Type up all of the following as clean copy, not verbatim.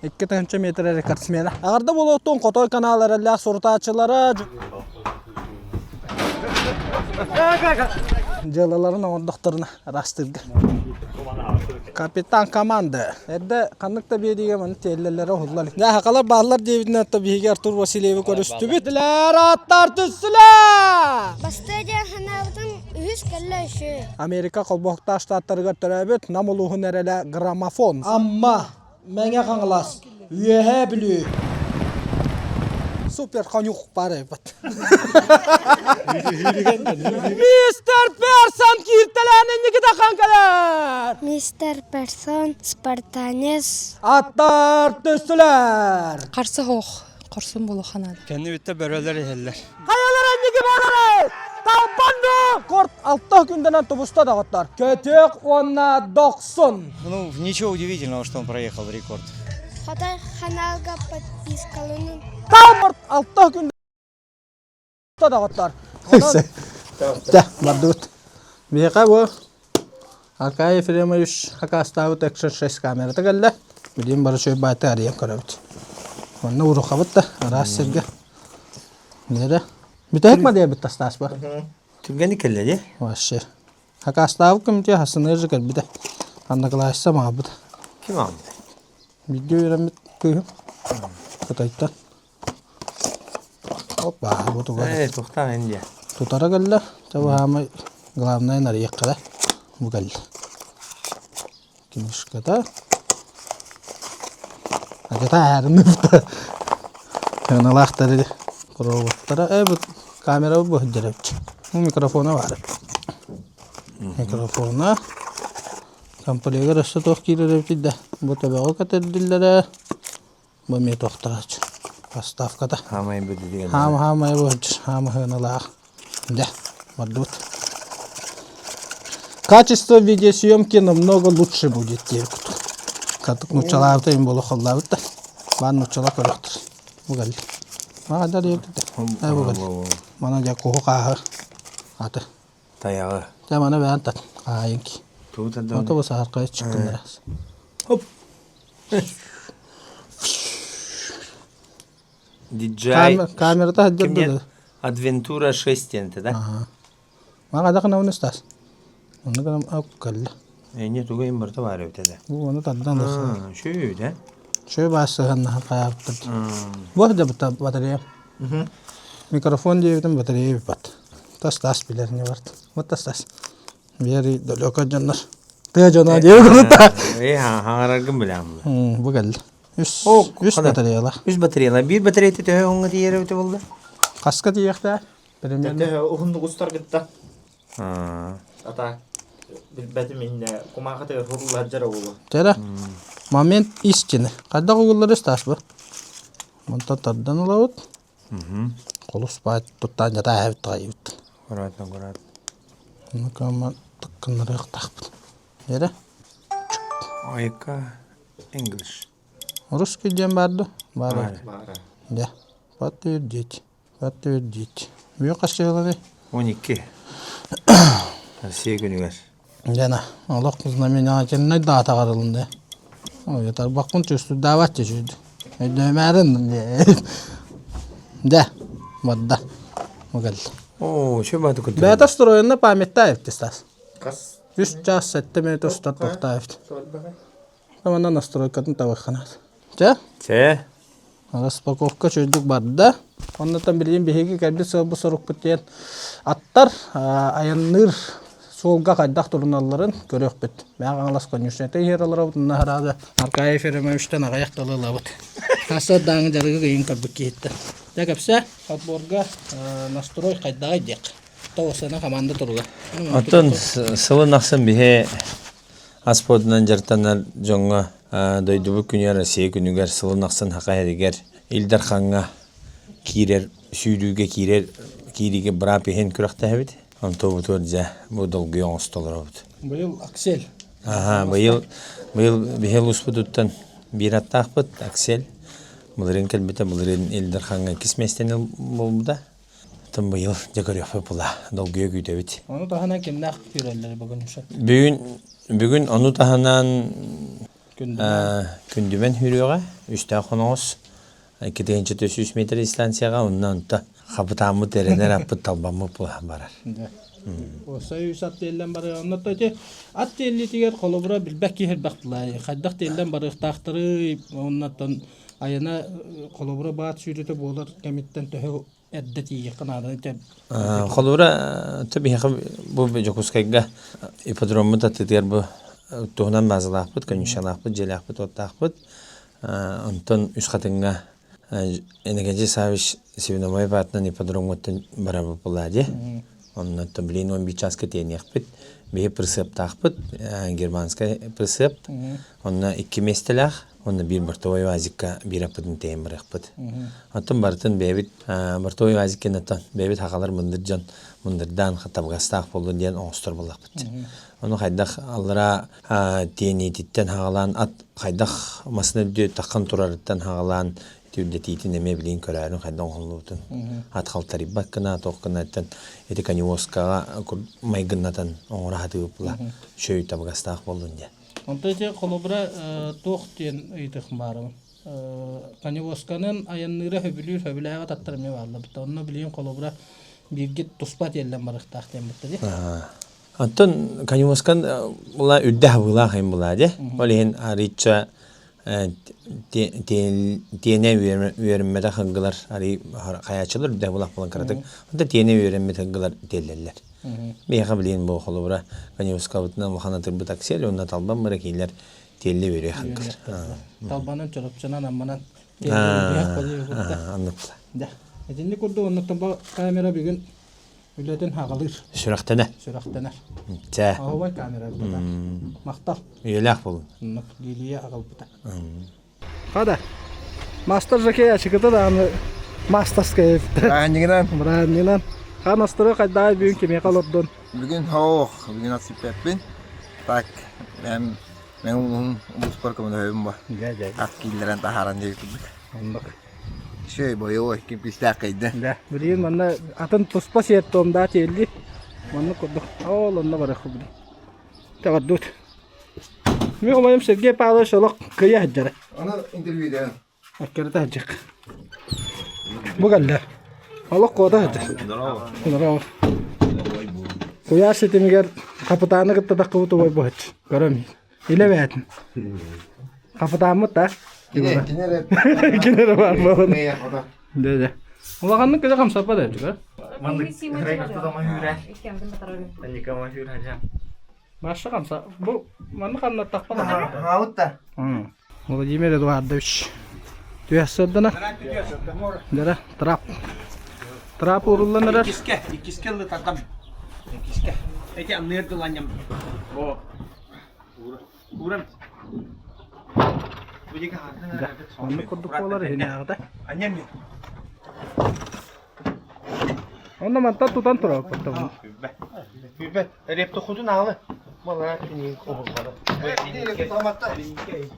2000 метр рекордсмена. Аҕарда буолуохтун Хотой канал эрэллээх сурутааччылара дьыалаларын оҥордохторуна араастыырга. Капитан команды. Эрдэ ханнык да биэриигэ маны тиэллэллэрэ уһуллар. Дьэ, хакалар бааллар диэбитинэн то биһиги Артур Васильевы көрүстүбүт. Билэр аттар түстүлэр! Бастыа диэн санаабытым үһүс кэллэ үсү. Америка холбоһуктаах штаттарыгар төрөөбүт Нам улууһун эрэлэ граммофон. Амма, Мэҥэ Хаҥалас, Үөһээ Бүлүү. Супер конюх баар эбит. Мистер Персон кииртэлээн инникитэ хаҥкалар! Мистер Персон, спартанец. Аттар түстүлэр! Харса хоох, хорсун буолуохха наада. Кэннибиттэ бөрөлөр иһэллэр. Хайалар инники буолары! Талбанду! Корт алта күндэнэн тубуста доҕоттор. Көтүөх уонна дохсун. Ну, ничего удивительного, что он проехал в рекорд. Хотой ханаалга подпискаланын. Талбарт алта күндэ доҕоттор. Дьэ, бардыбыт. Биһиэхэ бу Аркадий Ефремович акаастаабыт Action 6 камерата кэллэ. Билигин бары үчүгэй баайты арыйан көрөбүт. Онно урухабыт да араас сиргэ. Нерэ? Бүтэһик модельбит тастааспа. Түргэнник кэллэ дии. Вообще. Акаастаабыт кэмитиэ хасыныыр же кэлбитэ. Одноклассница маҕалбыт. Ким аҕалбытай? Бииргэ үөрэммит кыыһым. Кытайтан. Опа, бу туга Ээ, туохтаах Индия. Тутара кэллэ. Чэ баһаамай главное нарыйыахха да. Бу кэллэ. Книжката. Ажата аарыныбыта. Сыаналаахтар проводтара. Э, бу камера бу сылдьар эбит. Бу микрофона баар. Микрофона. Комплегар өссө туох киирэр эбитий да. Бу төбөҕө кэтэрдиллэрэ. Бу эмиэ туохтарач поставката. Хаамай бу Хаама хаамай бу хаама сыаналаах. Дьэ, бардыбыт. Качество видеосъемки намного лучше будет диир куту. Катык нуччалаабыта им боло холлаабыт да. Баан нуччала көрөхтөр. Бу кэлли. Мага да диэбит да. Бу кэлли. Мана дьэ куһу хааһы аты. Тайаҕы. Дьэ мана бэйэн тат хаайынки. Тугу тардан? Ото бу саһархай чыккыннара. Хоп. DJI Камерата сылдьар да. Adventura 6 диэнтэ да? Мага да кынабын ыстас. Онно гынан кэллэ. Эне туга им барыта баар эбит да. Бу ону тардан ылсан. Үчүгэй да. Үчүгэй баас сыһаннаһан хайаабыттар. Бу да батарея. Микрофон диэбитим батарея биппат. Тас-тас билэр не барт. Вот тас-тас. Биэри далеко дьоннор. Тыа дьоно диэбит курдук. Э, хаҥараргын билэм. Бу кэллэ. Үс үс батареяла. Үс батареяла. Биир батареята төһө уһуҥҥа тиийэр эбитэ буолла? Хаска тиийиэхтээх? Примерно. Төһө уһуннук устаргытта? Ата билбэтим иннэ кумаахытыгар хуруллар дьара буолуо. Чэрэ. Момент истины. Хайдах угуллар ыстаас бу? Онтон тардан ылабыт. Холус баай туттаан дьатаа эбит таҕайбыт. Аккуратно, аккуратно. Ну-ка, тыккыннарыахтаахпыт. Эрэ. Айка English. Русский диэн баар дуо? Баар. Баара. Дьэ. Подтвердить. Подтвердить. Бүө хас сыаланый? 12. Россия күнүгэр. Дьэна, олох знаменательнай даата харылынды. Ой, тарбахпын чувствуйдаабат чүчүд. Өйдөмээрин Дэ, барда. Бу кэллэ. Оо, чө бааты көрдөрөр. Бэйэтэ строенна памяттаев тестас. Хас Үс час сэттэ минут устар тохтаев. Манна настройкатын табыхханаат. Чэ? Чэ. Распаковка үчүгдүк барда. Оннуттан билигин биһиги кэлбит сыалбыт сорукпут диэн аттар айанныыр суолга хайдах туруналларын көрүөхпүт. Мэҥэ Хаҥалас конюшнята иһэр олоробут, онно араада Аркадий Ефремовичтан аҕыйах тылы ылабыт. Хас дааҥы дьарыгы ыйын көрбүт киһиттэн. Дьэ кэпсээ, отборга настрой хайдаҕый диэх. Тоҕусана команда туруга. Оттон сылын ахсын биһи Ас спордунан дьарыктанар дьоҥҥо дойдубут күнүгэр Россия күнүгэр сылын ахсын Саха сиригэр Ил Дархаҥҥа киирэр сүүрүүгэ киирэр киириигэ быраап иһин күрэхтэһэбит. Онтубутугар дьэ бу долгуйа оҥосто олоробут. Быйыл Аксель. Аха, быйыл быйыл биһи улууспутуттан биир аттаахпыт Аксель. Былырыын кэлбитэ, былырыын Ил Дархаҥҥа иккис миэстэни булбута. Оттон быйыл дьэ көрүөхпүт була, долгуйа күүтэбит. Ону таһынан кимнээх күүрэллэр бүгүн? Бүгүн бүгүн ону таһынан. Күндүмэн хүрүөҕэ, үстээх хоноҕос 2 300 метр дистанцияҕа онно онто хапытааммыт эрэнэр аппыт талбаммыт буолан барар. Союз ат тиэллэн барыа. Онно ити ат тиэллиитигэр холобура билбэт киһи элбэх тылай. Хайдах тиэллэн барыахтаахтарый? Оннаттан айана холобура баат сүүрүтэ буолар кэмиттэн төһө эрдэ тиийиэххэ наада ити. Холобура биһиэхэ бу Дьокуускайга ипподроммут аттытыгар бу туһунан базалаахпыт, конюшалаахпыт, дьиэлээхпит, уоттаахпыт. Онтон Үс Хатыҥҥа Иннокентий Саввич Свиновой аатынан ипподромҥа барабыт буолла дии. Онно блин 11 чааска тиэниэхпит. Биһи прицептаахпыт, германскай прицеп. Онно икки миэстэлээх, онно биир бортовой УАЗикка биир аппытын тиэйэн барыахпыт. Оттон барытын бэйэбит бортовой УАЗик кэнниттэн бэйэбит хахалар мындыр дьон мындырдаан табыгастаах буоллун диэн оҥостор буоллахпыт. Ону хайдах аллараа тиэниититтэн хаҕалаан ат хайдах массыына үрдүө таххан турарыттан хаҕалаан ити үрдэтиитин эмиэ билигин көрөөрүн хайдах оҥоһуллубутун ат халтарыйбат гына туох гынаттан ити коневозкаҕа майгыннатан оҥоро сатыыбыт үчүгэй табыгастаах буоллун диэн. Онтон ити холобура туох диэн ыйытыах баарым. Коневозканан айанныыра сөбүлүүр сөбүлээҕи таттар эмиэ бааллар. Онно билигин холобура бииргит туспа тиэллэн барыахтаах диэн бутта дии. Оттон коневозкан була үрдэ хабыылаах айан була дии. Ол иһин арыычча тиэнэ үөрэммэтэх ыгылар арый хайааччылар үрдэ хабыылаах буолан кыратык. Онтон тиэнэ үөрэммит ыгылар тиэллэллэр. Биһиэхэ билигин бу холобура коневозкабытынан улахан атырбыт аксель уонна талбан бара кинилэр тиэллэ үөрүөх ыгылар. Талбанан, чоропчунан, амманан тиэллэ үөрүөх Оннук. Дьэ, итинник курдук оннуктан бу камера бүгүн үлэтин хаҕалыыр. Сүрэхтэнэ. Сүрэхтэнэр. Чэ. Оһобой камера быта. Махтал. Үйэлээх болун. Оннук Лилия аҕалбыта. Хада. Мастер жокей ачыкыта даҕаны мастерская Бырааһынньыгынан. Бырааһынньыгынан. Хаан астыры хайдаҕай бүгүн кимиэхэ олордун? Бүгүн хоох, бүгүн ат сиппэппин. Так, мен мен улуһум улууспар көмөлөһөбүн ба. Дьэ, дьэ. Ат киллэрэн таһааран диэки курдук. Оннук. Үчүгэй бойобуой, ким күүстээх кыайда. Дьэ, билигин манна атын туспа сиэр-туомдаах тиэлли. Маннык курдук. Ол онно барыахпыт билигин. Тэҕэрдут. Мин убайым Сергей Павлович олох кыйа сылдьара. Аны интервью Аккырата сылдьык. Бу кэллэ. Олох куота сылдьар. Здорово. Здорово. Куйаар ситимигэр хапытааны кытта таххыбыт убай быһыч. Көрөм. Илэ бээтин. Хапытааммыт да. Кини кини эрэ Кини эрэ баар буолан. Кыйа хото. Дэ дэ. Улаханнык кыда хамсаппат эбит. Маннык Маша хамса. Бу манны хамнаттахпа да. Хаабыт да. Владимир Эдуардович. Түһэссэрдана. Дара трап. Трап уруллан эрэр. Иккиске, иккиске ылытардам. Иккиске. Эти анныыр дыланньам. Бо. Урам. Оннук курдук буолар иһинээҕитэ. Онно мантан тутан турабыт табын. Бүбэт. Рептохудун аалы. Малара түнүн обулганы.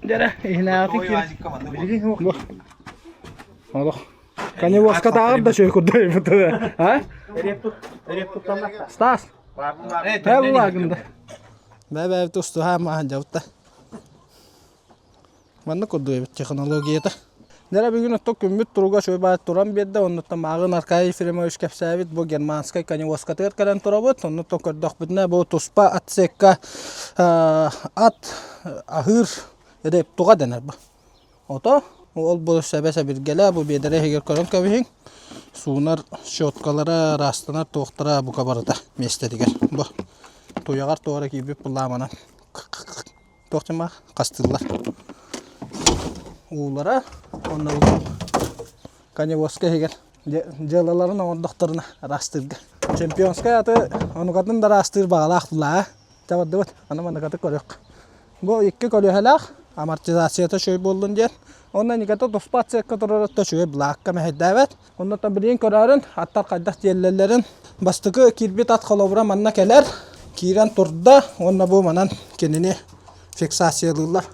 Дэрэ иһинээҕити кир. Бу. Олох. Коневозкатааҕар да үчүгэй курдук эбит. А? Стас. Тэ булагында. Бэ-бэ тустуһаа маһан дьабытта. Маннык курдук эбит технологията. Дьэ бүгүн оттон күммүт туруга үчүгэй баар туран биэрдэ, оннуттан мааҕын Аркадий Ефремович кэпсээбит бу германскай коневозкатыгар кэлэн турабыт. Оннуттан көрдөхпүтүнэ бу туспа отсекка ат аһыыр рептуга дэнэр бу. Ото ол бу сэбэ-сэбиргэлэ бу биэдэрэ иһигэр көрөн кэбиһиҥ. Суунар щеткалара, ыраастанар туохтара бука барыта миэстэтигэр. Бу туйаҕар туора киирбит былааманан туох дьамаах хастыыллар. Уулара уонна коневозка иһигэр дьыалаларын оҥордохторуна ыраастыырга. Чемпионскай аты онукатын да ыраастыыр баҕалаах булаа. Табардыбыт. Аны маныкаты көрүөх. Бу икки көлүөһэлээх амортизацията үчүгэй буоллун диэн. Онно никата туспа отсекка турарытта үчүгэй былаакка мэһэйдээбэт. Оннуттан билигин көрөөрүн аттар хайдах тиэллэллэрин. Бастакы киирбит ат холобура манна кэлэр. Киирэн турда уонна бу манан кинини фиксациялыыллар.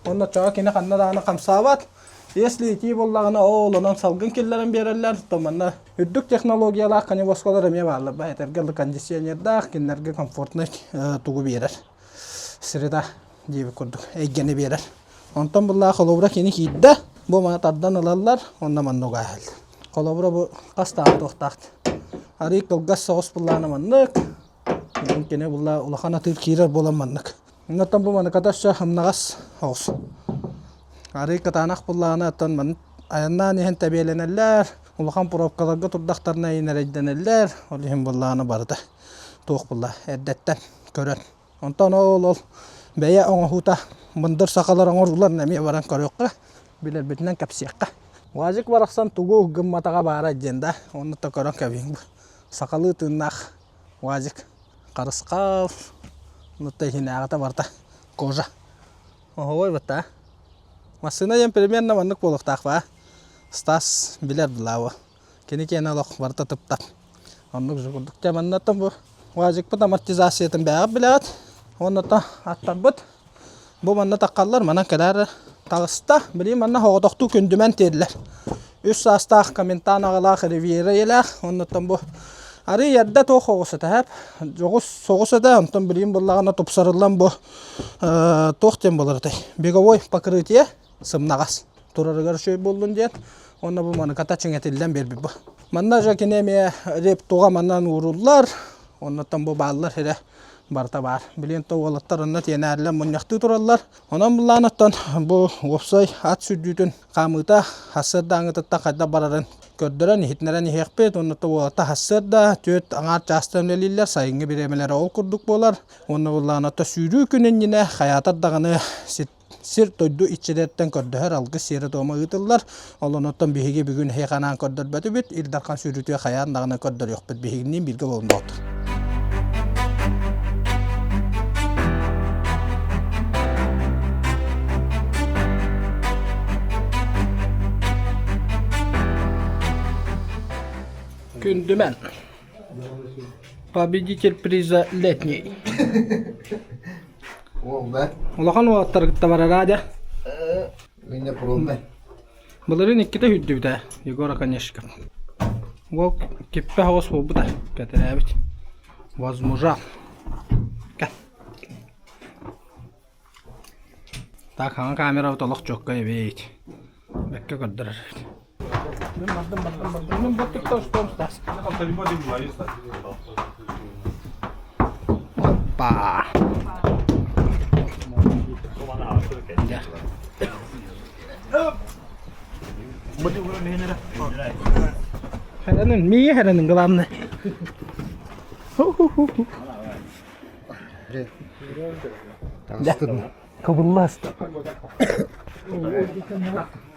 Уонна оччоҕо кини ханна даҕаны хамсаабат. Если итии буоллаҕына, ол онон салгын киллэрэн биэрэллэр. То манна үрдүк технологиялаах коневозкалар эмиэ бааллар. Этэргэ дылы кондиционердаах, кинилэргэ комфортнай тугу биэрэр среда. диэбит курдук эйгэни биэрэр. Онтон буллаах холобура кини киирдэ, бу маны тардан ылаллар, онно манна угааһыллар. Холобура бу хас даҕаны туохтаах. Арыый кылгас соҕус буллаана маннык, кини булла улахан атыыр киирэр буолан маннык. Онтон бу маныката өссө хамнаҕас оҕус. Арыый кытаанах буллаҕына оттон маннык айаннаан иһэн тэбиэлэнэллэр, улахан пробкаларга турдахтарына эрэйдэнэллэр, ол иһин буллаҕына барыта туох булла эрдэттэн көрөн. Онтон ол ол бэйэ оҥоһуута мындыр сахалар оҥорууларын эмиэ баран көрүөххэ, билэрбитинэн кэпсиэххэ. УАЗик барахсан тугу гымматаҕа баара диэн да, онно да көрөн кэбиһиҥ. Сахалыы тыыннаах УАЗик харысхал, онно иһинээҕитэ барыта кожа. Оһоҕой батта. Массыына диэн примерно маннык буолуохтаах баа. Стас билэр былаабы. Кини киэнэ олох барыта тыптап. Оннук же курдук. Дьэ маннаттан бу УАЗикпыт амортизациятын бэйэҕит билэҕит. Уонна аттарбыт бу манна таххаллар, манан кэлээр таҕыста. Билигин манна соҕотохтуу күндүмэн тиэллэр. Үс саастаах Коментан аҕалаах Ривьера ийэлээх. Оннуттан бу арыый эрдэ туох оҕус этэ һэп. Дьоҕус соҕус этэ. Онтон билигин буллаҕына тупсарыллан бу туох диэн буолар этэй? Беговой покрытие сымнаҕас турарыгар үчүгэй буоллун диэн уонна бу маныката чиҥэтиллэн биэрбит бу. Манна же кини эмиэ рептуга манан ууруллар, оннуттан бу бааллар эрэ барыта баар. Билигин то уолаттар онно тиэнээрлэн мунньахтыы тураллар. Онон буллаан оттон бу уопсай ат сүрдүүтүн хаамыыта сарсыардааҥҥытыттан хайдах барарын көрдөрөн иһитиннэрэн иһиэхпит. Онно уолаттар сарсыарда түөрт аҥаар чаастан үлэлииллэр, сайыҥҥы бириэмэлэрэ ол курдук буолар. Уонна буллаан отто сүүрүү күн иннинэ хайаатар даҕаны сир-дойду иччилэриттэн көрдөһөр алгыс сиэрэ-туома ыытыллар. Ол онуттан биһиги бүгүн эһиэхэ анаан көрдөрбөтүбүт. Ил Дархан сүүрүүтүгэр хайаан даҕаны көрдөрүөхпүт. Биһигинниин бииргэ буолун Күндүмэн. Победитель приза летний. Уолла. Улахан уолаттар кытта барара дьэ. Мине пробный. Былырыын иккитэ сүүрдүбүтэ Егор Оконешников. Уол киппэ соҕус буолбута кэтэрээбит. Возмужал. Кэ. Так, хаҥа камерабыт олох чокка эбит. Бэккэ көрдөрөр эбит. Мин бардым, бардым, бардым. Мин баттыкта устуом Стас. Опа! Дьэ. Хэнэнин, миэ хэнэнин главное. Ху-ху-ху-ху. Кыбыллас.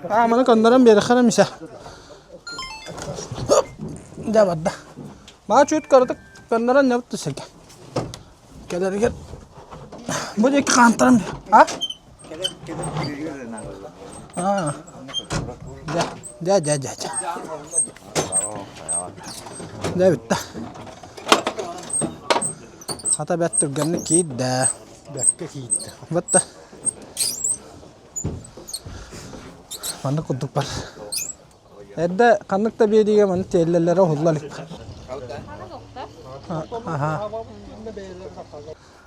Аа, маны коннорон биэрэххэ мисэ. Дьэ барда. Маа чуть кыратык коннорон ньабыт сиргэ. Кэлэригэр бу диэки хаантаран а? Аа. Дьэ, дьэ, дьэ, дьэ. Дьэ бүтта. Хата бэрт түргэнник киирдэ. Бэркэ киирдэ. Батта. Маннык курдук бар. Эрдэ ханнык да биэриигэ маны тиэллэллэрэ уһулла илик. Аха.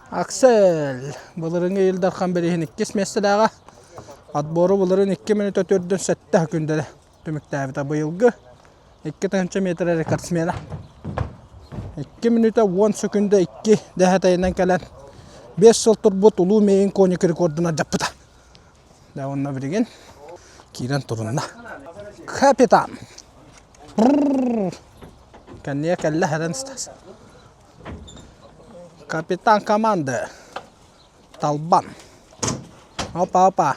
Аксель былырыҥҥы Ил Дархан бирииһин иккис миэстэлээҕэ. Отбору былырыын 2 мүнүүтэ төрдүн сэттэ күндэлэ түмүктээбитэ. Быйылгы 2000 метр рекордсмена. 2 мүнүүтэ 10 сөкүндэ 2 дэһэтэйинэн кэлэн 5 сыл турбут улуу Мэйин конник рекордун алдьаппыта. Да уонна билигин киирэн турунна. Капитан! Кэнниэ кэллэ хэрэн Стас. Капитан команды Талбан. Опа, опа.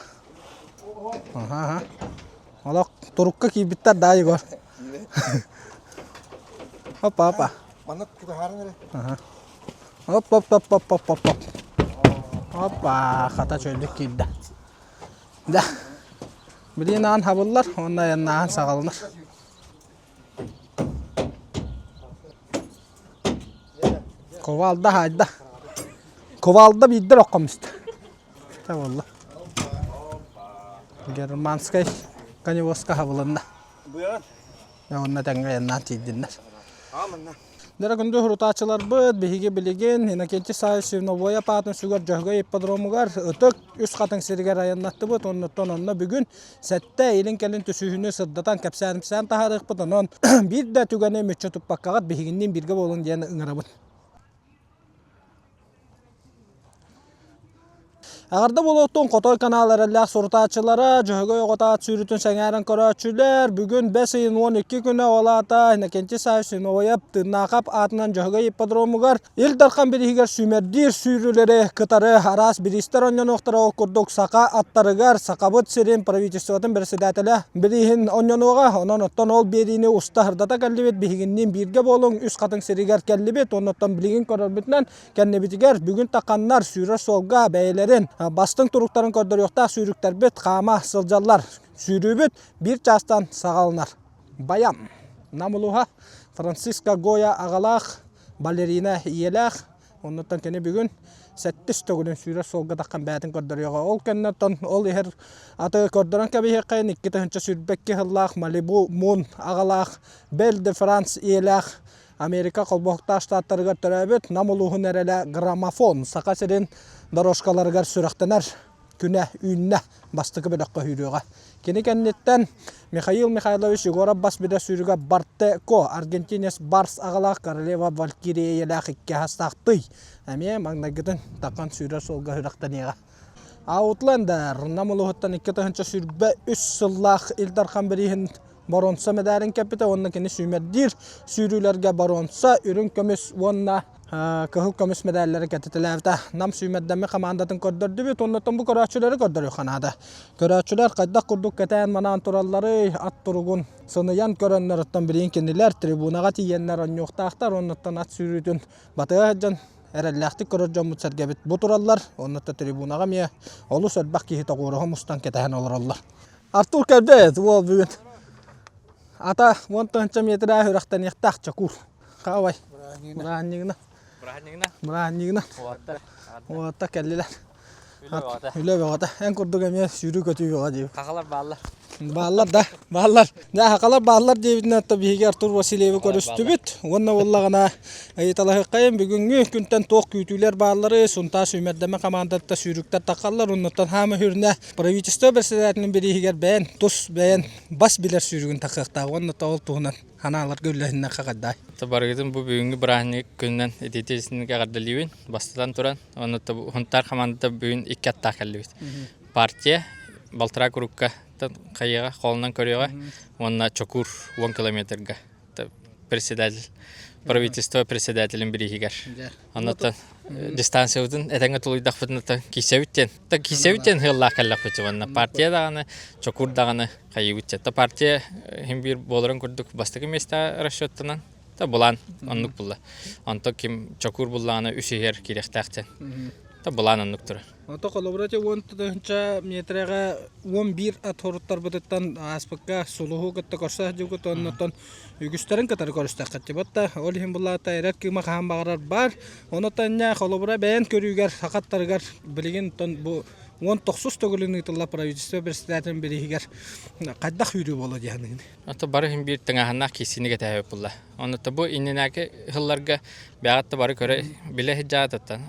Ага, ага. Олох турукка киирбиттэр да, Егор. Опа, опа. Манна тутаһарын эрэ. Ага. Оп, оп, оп, оп, оп, оп, оп. Опа, хата чөллүк киирдэ. Да. Билигин аан хабыллар, уонна айаннааһын саҕаланар. Кувалда хаайда. Кувалда биирдэ эрэ миста. Тэ буолла. Германскай коневозка хабылынна. Уонна тэҥҥэ айаннаан тиийдиннэр. Дьэ күндү сурутааччыларбыт, биһиги билигин Иннокентий Саввич Свиновоев аатын сүгэр Дьөһөгөй ипподромугар ытык Үс Хатыҥ сиригэр айаннаттыбыт. Оннуттан онно бүгүн сэттэ илин-кэлин түсүһүүнү сырдатан кэпсээн-ипсээн таһаарыахпыт. Онон биир да түгэни мүччү туппаккаҕыт биһигинниин бииргэ буолуҥ диэн ыҥырабын. Аҕарда буолуохтун Хотой канал эрэллээх сурутааччылара, Дьөһөгөй оҕото ат сүүрүүтүн сэҥээрэн көрөөччүлэр, бүгүн бэс ыйын 12 күнэ ол аата Иннокентий Саввич Свиновоев Тыыннаахап аатынан Дьөһөгөй ипподромугар Ил Дархан бирииһигэр сүүмэрдиир сүүрүүлэри кытары араас бириистэр онньонуохтара ол курдук саха аттарыгар Сахабыт сирин правительствотын бэрэссэдээтэлэ бирииһин онньонуоҕа. Онон оттон ол биэриини уста сырдата кэллибит, биһигинниин бииргэ буолуҥ, Үс Хатыҥ сиригэр кэллибит, оннуттан билигин көрөрбүтүнэн Кэннибитигэр бүгүн тахханнар сүүрэр суолга бэйэлэрин бастыҥ туруктарын көрдөрүөхтээх сүүрүктэрбит хаама сылдьаллар. Сүүрүүбүт биир чаастан саҕаланар. Баян Нам улууһа Франциско Гоя аҕалаах, балерина ийэлээх. Оннуттан кини бүгүн сэттис төгүлүн сүүрэр суолга таххан бэйэтин көрдөрүөҕэ. Ол кэнниттэн ол иһэр аты көрдөрөн кэбиһиэххэйин 2022 сыллаах Малибу Мун аҕалаах Бель де Франс ийэлээх Америка Холбоһуктаах Штаттарыгар төрөөбүт Нам улууһун эрэлэ граммофон Саха сирин дорожкаларыгар сүрэхтэнэр күнэ үүннэ бастакы бөлөххө сүүрүөҕэ. Кини кэнниттэн Михаил Михайлович Егоров бас билэр сүүрүгэ Бартеко Аргентинец Барс аҕалаах королева Валькирия ийэлээх икки хастаахтый эмиэ маҥнайгытын такан сүүрэр суолга сүрэхтэниэҕэ. Аутлендер Нам улууһуттан 2023 сыллаах Ил Дархан бирииһин боруонса мэдээлин кэппитэ уонна кини сүүмэрдиир сүүрүүлэргэ боруонса, үрүҥ көмүс уонна кыһыл көмүс мэдээллэри кэтитэлээбитэ. Нам сүүмэрдэммит хамаандатын көрдөрдүбүт, оннуттан бу көрөөччүлэри көрдөрүөххэ наада. Көрөөччүлэр хайдах курдук кэтээн-манаан туралларый, ат туругун сыныйан көрөннөрүттэн билигин кинилэр трибунаҕа тиийэннэр оонньуохтаахтар, оннуттан ат сүүрүүтүн батыһа сылдьан эрэллээхтик көрөр дьоммут сэргэбит бу тураллар, оннуттан трибунаҕа эмиэ олус элбэх киһи тоҕуоруһа мустан кэтэһэн олороллор. Артур кэлбэт уол бүгүн. Ата 10 тыһыынча метрэ үрэхтэниэхтээх чокуур. Хаабай. Бырааһынньыгына. Бырааһынньыгына. Бырааһынньыгына. Уоттар. Уоттар кэллилэр. Үлэ бөҕөтө. Үлэ бөҕөтө. Эн курдук эмиэ сүүрүү-көтүү бөҕө диэбит. Хахалар бааллар. Бааллар да, бааллар. Дьэ, хахалар бааллар диэбитинэн то биһиги Артур Васильевы көрүстүбүт. Уонна буоллаҕына ыйыталаһыаххайын бүгүҥҥү күнтэн туох күүтүүлэр бааллары Сунтаар сүүмэрдэмэ хамаандата сүүрүктэр таххаллар. Оннуттан хаама хүрнэ Правительство председателин бирииһигэр бэйэн тус бэйэн бас билэр сүүрүгүн тахыахтаах уонна ол туһунан ханааларга үллэһиннэххэ хайдай. Барыгытын бу бүгүҥҥү бырааһынньык күнүнэн итиитэ эҕэрдэлиибин бастатан туран уонна Хунтаар хамаандата бүгүн икки аттаах кэллибит. Партия балтараа курукка хайыаҕа холунан көрүөҕэ уонна Чокуур 10 километрга председатель правительство председателин бирииһигэр. Оннуттан дистанциябытын этэҥҥэ тулуйдахпытына киирсэбит диэн. Киирсэбит диэн ыаллаах кэллэхпит уонна партия даҕаны, чокуур даҕаны хайыыбыт диэн. Партия иһин биир буоларын курдук бастакы миэстэ расчеттанан та булаан оннук булла. Онтон ким чокуур буллаҕына үс иһэр киириэхтээх диэн. Та булаан оннук турар. Ото холобура ити уон тыһыынча миэтэрэҕэ 11 ат хоруттарбытыттан ааспыкка сулуһу кытта көрсө сылдьыбыт оннуттан үгүстэрин кытары көрүстэххит да ол иһин булаата эрэр кыыма хаһан баҕарар баар онотон инньэ холобура бэйэн көрүүгэр сахаттарыгар билигин тон бу 19 төгүлүн ыытылла правительство председателин бирииһигэр хайдах үүрүү буолуо дии саныыгын Ото бары иһин биир тыҥааһыннаах киирсиини кэтэһэбит булла. Онно бу иннинээки сылларга бэҕэт да бары көрө билэ сылдьаатыттан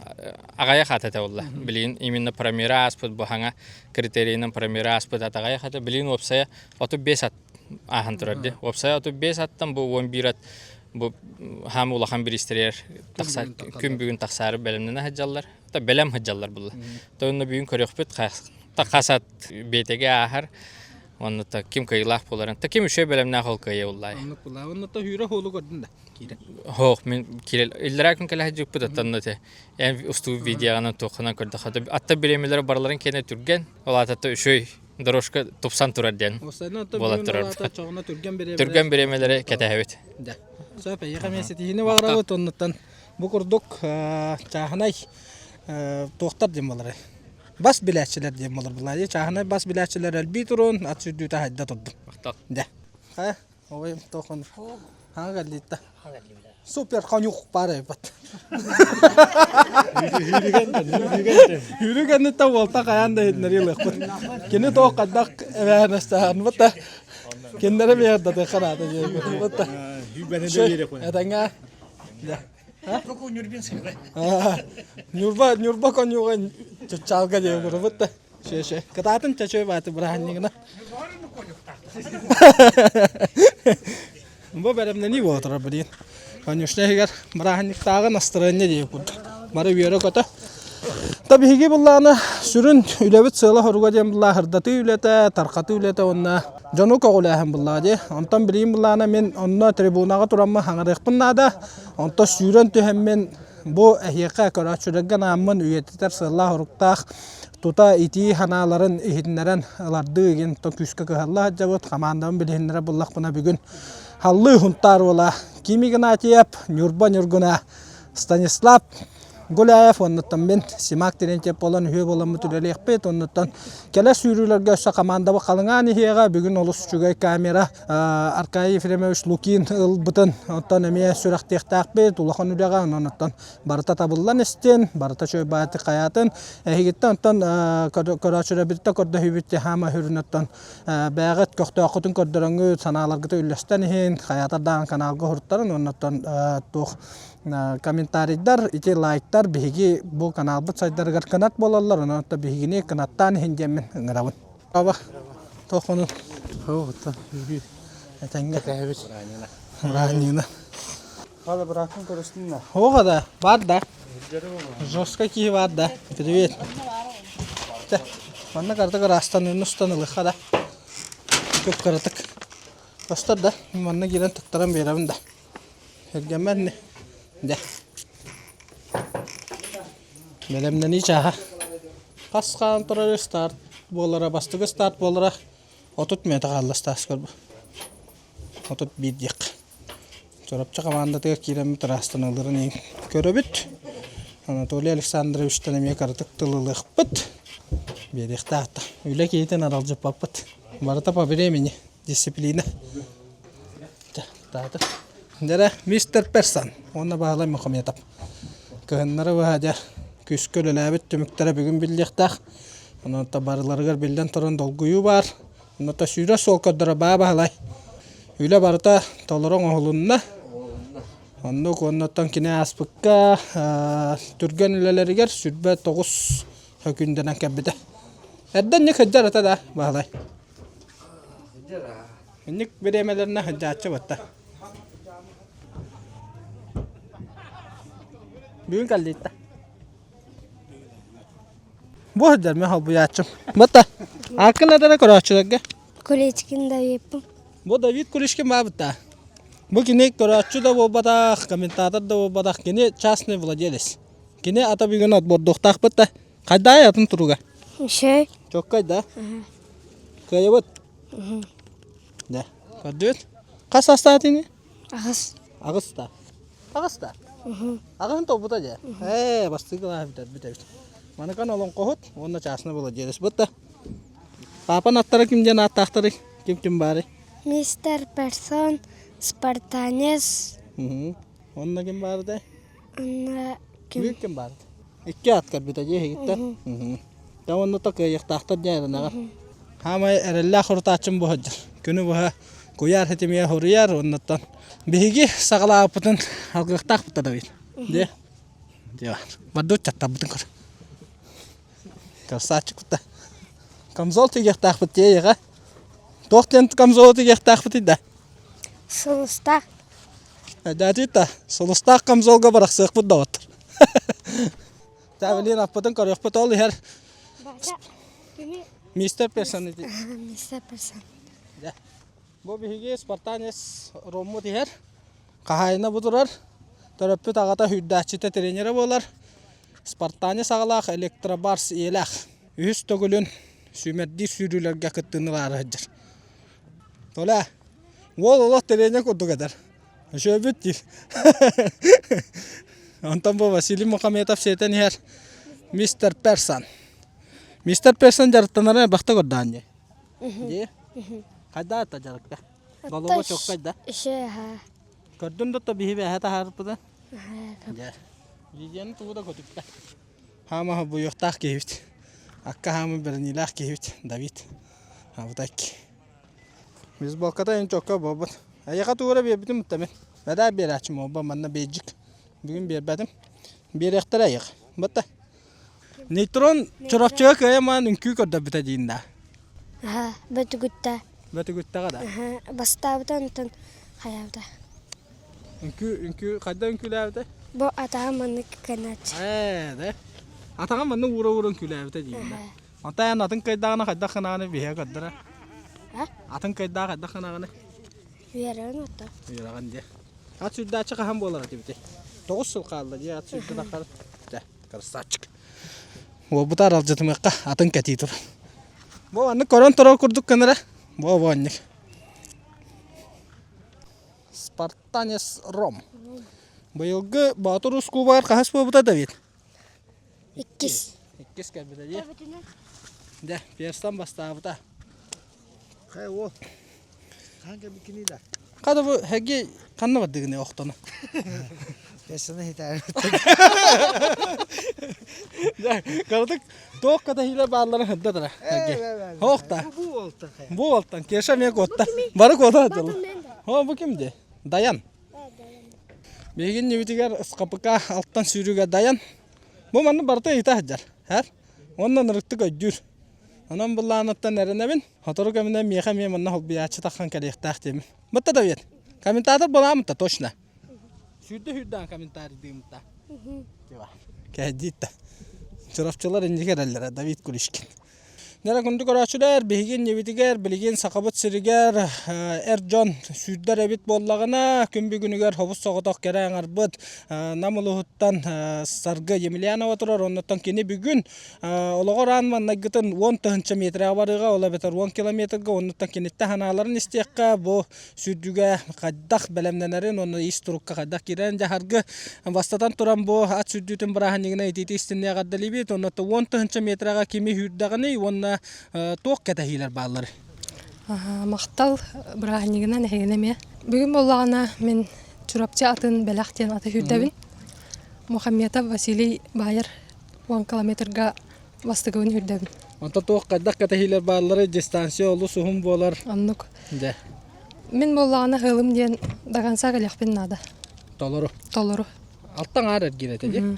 аҕайах ат этэ буолла. Билигин именно промера ааспыт бу хаҥа критерийинэн промера ааспыт ат аҕайах этэ. Билигин уопсайа 35 ат ааһан турар дии. Уопсайа 35 аттан бу 11 ат бу хаам улахан бириистэригэр тахса күн бүгүн тахсаары бэлэмнэнэ сылдьаллар. Бэлэм сылдьаллар булла. То онно бүгүн көрүөхпүт хас ат биэтэги ааһар Онно та ким кыайыылаах буоларын, та ким үчүгэй бэлэмнээх ол кыайа уллаай. Оннук булаа. Онно та хүүрэ хоолу көрдүн да киирэн. Хоох мин киирэл иллэрээ күн кэлэ сылдьыбыппыт оттон те эн устуу видеоҕынан туоххунан көрдөххө атта бириэмэлэрэ барыларын киэнэ түргэн ол аата үчүгэй дорожка тупсан турар диэн буолан турар. Түргэн бириэмэлэри Түргэн бириэмэлэри кэтэһэбит. Да. Сөп, эйиэхэ эмиэ ситиһиини баҕарабыт оннуттан бу курдук чааһынай туохтар диэн буоларый? Бас билээччилэр диэн буолар былаайы чааһынай бас билээччилэр элбии туруон ат сүүрдүүтэ хайда турдум. Махтал. Дэ. Хайа, ой, тохон. Хаҥа кэллиитта. Супер конюх баар эбит. Хүрүгэнниттэн уолта хайаан да иһитиннэрии ылыахпыт. Кини туох хайдах эбээһинэстэһэрин да кинилэри биэрдэтиэххэ наада диэбит. Этэҥҥэ. Ньурба, Ньурба конюга чыччаалга диэн курубут да. Шеше. Кытаатын чачой бааты бырааһынньыгына. Бу бэлэмнэнии буола турар билигин. Конюшня иһигэр бырааһынньыктааҕы настырыанньа диэки курдук. Бары үөрэ-көтө. Та биһиги буллааны сүрүн үлэбит сыала-соруга диэн буллаа сырдатыы үлэтэ, тархатыы үлэтэ уонна дьону көҕүлээһин буллаа дии. Онтон билигин буллаана мин онно трибунаҕа тураммын хаҥарыахпын наада. Онтон сүүрэн түһэммин бу эһиэхэ көрөөччүлэргэ анааммын үйэтитэр сыаллаах-соруктаах тута итии санааларын иһитиннэрэн ылардыы игин то күүскэ кыһалла сылдьабыт. Хамаандабын билиһиннэрэ буллахпына бүгүн Халлыы Хунтаар уола Ким Игнатьев, Ньурба Ньургуна, Станислав Гуляев, оннуттан мин Симак Терентьев буолан үһүө буоламмыт үлэлиэхпит. Оннуттан кэлэ сүүрүүлэргэ өссө хамаандабыт халыҥаан иһиэҕэ. Бүгүн олус үчүгэй камера Аркадий Ефремович Лукин ылбытын оттон эмиэ сүрэхтиэхтээхпит улахан үлэҕэ. Онон оттон барыта табыллан истин, барыта үчүгэй баайдык хайаатын. Эһигиттэн оттон көрөөччүлэрбититтэн көрдөһүүбүт хаама үрүн оттон бэйэҕит көхтөөххүтүн көрдөрөҥҥүт, санааларгытын үллэстэн иһин, хайаатар даҕаны каналга уһуруттарын уонна оттон туох комментарийдар, ити лайктар биһиги бу каналбыт сайдарыгар кынат буолаллар, онон биһигини кынаттаан иһин диэммин ыҥырабын. Аба, тохону. Этэҥҥэ. Ранина. Хала бырааккын көрөстүн да. Оҕо да, бар да. Жестко киһи бар да. Привет. Манна картык ыраастан устан ылыхха да. Көп кыратык. Көстөр да, манна киирэн тыктаран биэрэбин да. Эргэммэр ини. Дьэ. Бэлэмнэнии чааһа. Хас хаан турар старт буолара, бастакы старт буолара 30 мүнөтэ хаалла Стас көрбө. 31 диэххэ. Чурапчы хамаандатыгар киирэммит ыраастаналларын көрөбүт. Анатолий Александровичтан эмиэ кыратык тыл ылыахпыт. Биэриэхтээх да. Үлэ киһитин аралдьыппаппыт. Барыта по времени. Дисциплина. Таата. Дьэрэ, мистер Персон уонна Баһылай Мухаметов. Кыһыннары быһа дьэ күүскэ үлэлээбит түмүктэрэ бүгүн биллиэхтээх. Онон барыларыгар биллэн туран долгуйуу баар. Онно сүүрэр суол көрдөрө баа Баһылай. Үлэ барыта толору оҥоһулунна. Оннук уоннаттан кини ааспыкка түргэн үлэлэригэр 29 хөкүндэнэн кэлбитэ. Эрдэ инник сылдьар этэ да Баһылай. Инник бириэмэлэринэ сылдьааччы батта. Бүгүн кэллиитта. Бу сылдьар мен холбуйааччым. Батта. Ааккын этэрэ көрөөччүлэргэ. Куличкин Давидпын. Бу Давид Куличкин баабытта. Бу кини көрөөччү да буолбатах, комментатор да буолбатах, кини частный владелец. Кини ата бүгүн отбордуохтаахпыт да. Хайдаай атын туруга? Үчүгэй. Чоккай да? Кыайабыт? Дэ. Көрдүгүт? Хас састаатыҥый? Аҕыс. Аҕыс да. Аҕыс да? Аҕыһын толбута дьэ. Ээ, бастыҥ кылааһы бүтэрбит эбит. Маныкан олоҥхоһут уонна чаасына владелец бытта. Папан аттара ким диэн ааттаахтарый? Ким ким баарый? Мистер Персон, спартанец. Онно ким баарытай? Онно ким? Бүгүн ким баарытай? Икки ат көрбүтэ дии эһигиттэн. Дьэ уонна то кыайыахтаахтар диэн эрэнэҕин. Хаамай эрэллээх урутааччым бу сылдьар. Күнү быһа куйаар ситимигэр суруйар уоннаттан биһиги саҕалаабыппытын алгыахтаахпыт да Давид. Дьэ. Дьэ. Бардыбыт чаттарбытын көр. Красавчик да. Камзол тигиэхтаахпыт тиэйэҕэ. Туох диэн камзолу тигиэхтаахпытый да? Сулустаах. Дьаатыйта, сулустаах камзолга барахсыахпыт доҕоттор. Та билин аппытын көрүөхпүт ол иһэр мистер Персон ити. Мистер Персон. Бу биһиги спартанец Роммут иһэр. Хаһаайына бу турар. Төрөппүт аҕата сүүрдээччитэ тренерэ буолар. Спартанец аҕалаах электробарс ийэлээх. Үһүс төгүлүн сүүмэрдиир сүүрүүлэргэ кыттыыны ылаары сылдьар. Толя, уол олох тренер курдук этэр. Өшөөбүт диир. Онтон бу Василий Мухаметов сиэтэн иһэр мистер Персон. Мистер Персон дьарыктанара элбэхтэ көрдөөн дии. Дии. Хайда ата дьарыкта? Голова чоккай да? Еще ха. Көрдүн да то биһи бэһэ таһаарыппыта. Дьэ. Видеоны тугу да көтүппэ. Хаама буйуохтаах киһибит. Акка хаама бэриниилээх киһибит Давид. Абытайк. Бейсболката эн чокка буолбут. Эйиэхэ тугу эрэ биэрбитим бутта мин. Бэдээ биэрээччим уолба манна бейджик. Бүгүн биэрбэтим. Биэриэхтэрэ айах. Батта. Нейтрон Чурапчыга кыайамаан үҥкүү көрдөрбүтэ диин да. Аха, бөтүгүттэ. Бөтүгүттэҕэ да. Аха, бастаабыта онтон хайаабыта. Үҥкүү, үҥкүү, хайда үҥкүүлээбитэ? Бу атаҕа маннык гынааччы. Ээ, да. Атаҕа маннык уура-уура үҥкүүлээбитэ диин да. Онтон эн атын кыайдаҕына хайдах гынаҕыный биһиэхэ көрдөрө. Атын кыайдаах хайдах гынаҕыный? Үөрэҕин отто. Үөрэҕин дии. Ат сүүрдээччи хаһан буолар этибитий? Тоҕус сыл хаалла дии ат сүүрдэ таххар. Дьэ, красавчик. Уолбута аралдьытымыахха атын кэтии тур. Бу маннык көрөн турар курдук гынара. Бу бу Спартанец Ром. Быйылгы Боотур Уус кубогар хаһыс буолбута Давид? Иккис. Иккис кэлбитэ дии. Дьэ, перстан бастаабыта. Хай уол. Хаан кэлбиккиний да? Хата бу хэги ханна бардыгыный охтону? Персаны хитаар. Дьэ, кыратык туох катахилар баалларын хырдатара. Хоохта. Бу уолтан хай. Бу уолтан Кеша эмиэ куотта. Бары куота сылдьаллар. О, бу ким дии? Даян. Биһиги иннибитигэр СКПК алтан сүүрүүгэ дайан. Бу манна барыта ыйыта сылдьар. Эр. Уонна ынырыктык өйдүүр. Онон былааныттан эрэнэбин. Сотору кэминэн миэхэ эмиэ манна холбуйааччы таххан кэлиэхтээх диэмин. Бытта да бит. Комментатор буолаамыта точно. Сүүрдэ сүүрдээн комментарийдыымыта. Кээдиит да. Чурапчылар инники эрэллэрэ Давид Кулишкин. Нера күндү көрөөччүлэр, биһиги иннибитигэр билигин Сахабыт сиригэр эр дьон сүүрдэр эбит буоллаҕына, күн бүгүнүгэр хобус соҕотох кэрэ аҥарбыт Нам улууһуттан Саргы Емельянова турар. Оннуттан кини бүгүн олоҕор аан маҥнайгытын 10 тыһыынча метрга барыаҕа, ол эбэтэр 10 километрга. Оннуттан киниттэн санааларын истиэххэ, бу сүүрдүүгэ хайдах бэлэмнэнэрин уонна ис турукка хайдах киирэрин дьаһаргы бастатан туран бу ат сүүрдүүтүн бырааһынньыгынан итиити истинни эҕэрдэлиибит уонна 10 тыһыынча метраҕа кими сүүрдэҕиний уонна туох кэтэһиилэр бааллар Махтал бырааһынньыгынан эһигини эмиэ. Бүгүн буоллаҕына мин Чурапчы атын бэлэх диэн аты сүүрдэбин. Мухаметов Василий Баайар 10 километрга бастакыбын сүүрдэбин. Онто туох хайдах кэтэһиилэр бааллары дистанция олус уһун буолар. Оннук. Дьэ. Мин буоллаҕына ыалым диэн до конца кэлиэхпин наада. Толору. Толору. Алтан аар эргиир этэ дии.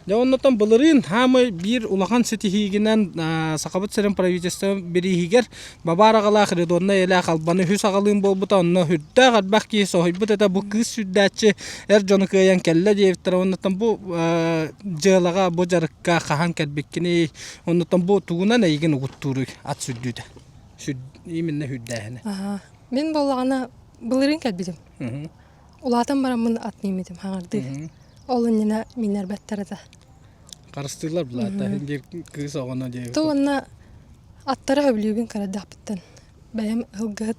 Дьэ оннуттан былырыын хаамай биир улахан ситиһиигинэн Сахабыт сирин правительство бирииһигэр бабаар аҕалаах Редонна Элээх Албаны үһүс аҕалыын буолбута. Онно үрдээх элбэх киһи соһуйбут этэ. Бу кыыс сүүрдээччи эр дьону кыайан кэллэ диэбиттэрэ. Оннуттан бу дьыалаҕа, бу дьарыкка хаһан кэлбиккиний? Оннуттан бу тугунан эйигин угуттууруй ат сүрдүүтэ? Сүр именно сүрдээһинэ. Мин буоллаҕына былырыын кэлбитим. Улаатан бараммын ат мииммитим хаҥардыы. Ол иннинэ мииннэрбэттэр этэ. Харыстыыллар булаата диир кыыс оҕону диэбит. То уонна аттары сөбүлүүбүн кырадахпыттан. Бэйэм ылгыһыт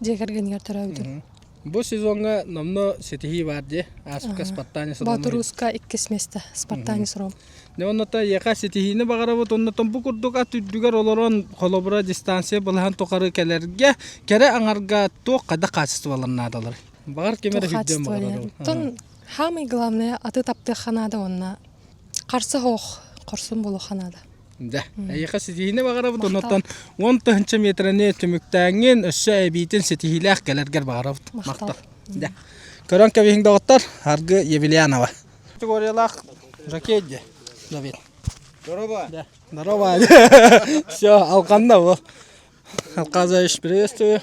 дьиэ кэргэнигэр төрөөбүтүм. Бу сезоҥҥа номно ситиһии баар дии. Ааспыкка Спартанец Ром. Боотурууска иккис миэстэ Спартанец Ром. Дьэ оннута эйиэхэ ситиһиини баҕарабыт оннотон бу курдук ат үрдүгэр олорон холобура дистанция былаһын тухары кэлэргэ кэрэ аҥарга туох хайдах хаачыстыбалар наадалар? Баҕар ким эрэ сүүрдүөн баҕарар. Оттон самый главное аты таптыахха наада уонна харса суох хорсун буолуохха наада. Дьэ, эйиэхэ ситиһиини баҕарабыт оннуттан 10 тыһыынча метрэни түмүктээҥҥин өссө эбиитин ситиһиилээх кэлэргэр баҕарабыт. Махтал. Дьэ, көрөн кэбиһиҥ доҕоттор, Аргы Евельянова. Категориялаах жокей дии, Давид. Здорово. Да, здорово. Все, алқанна бу. Алказович, приветствую.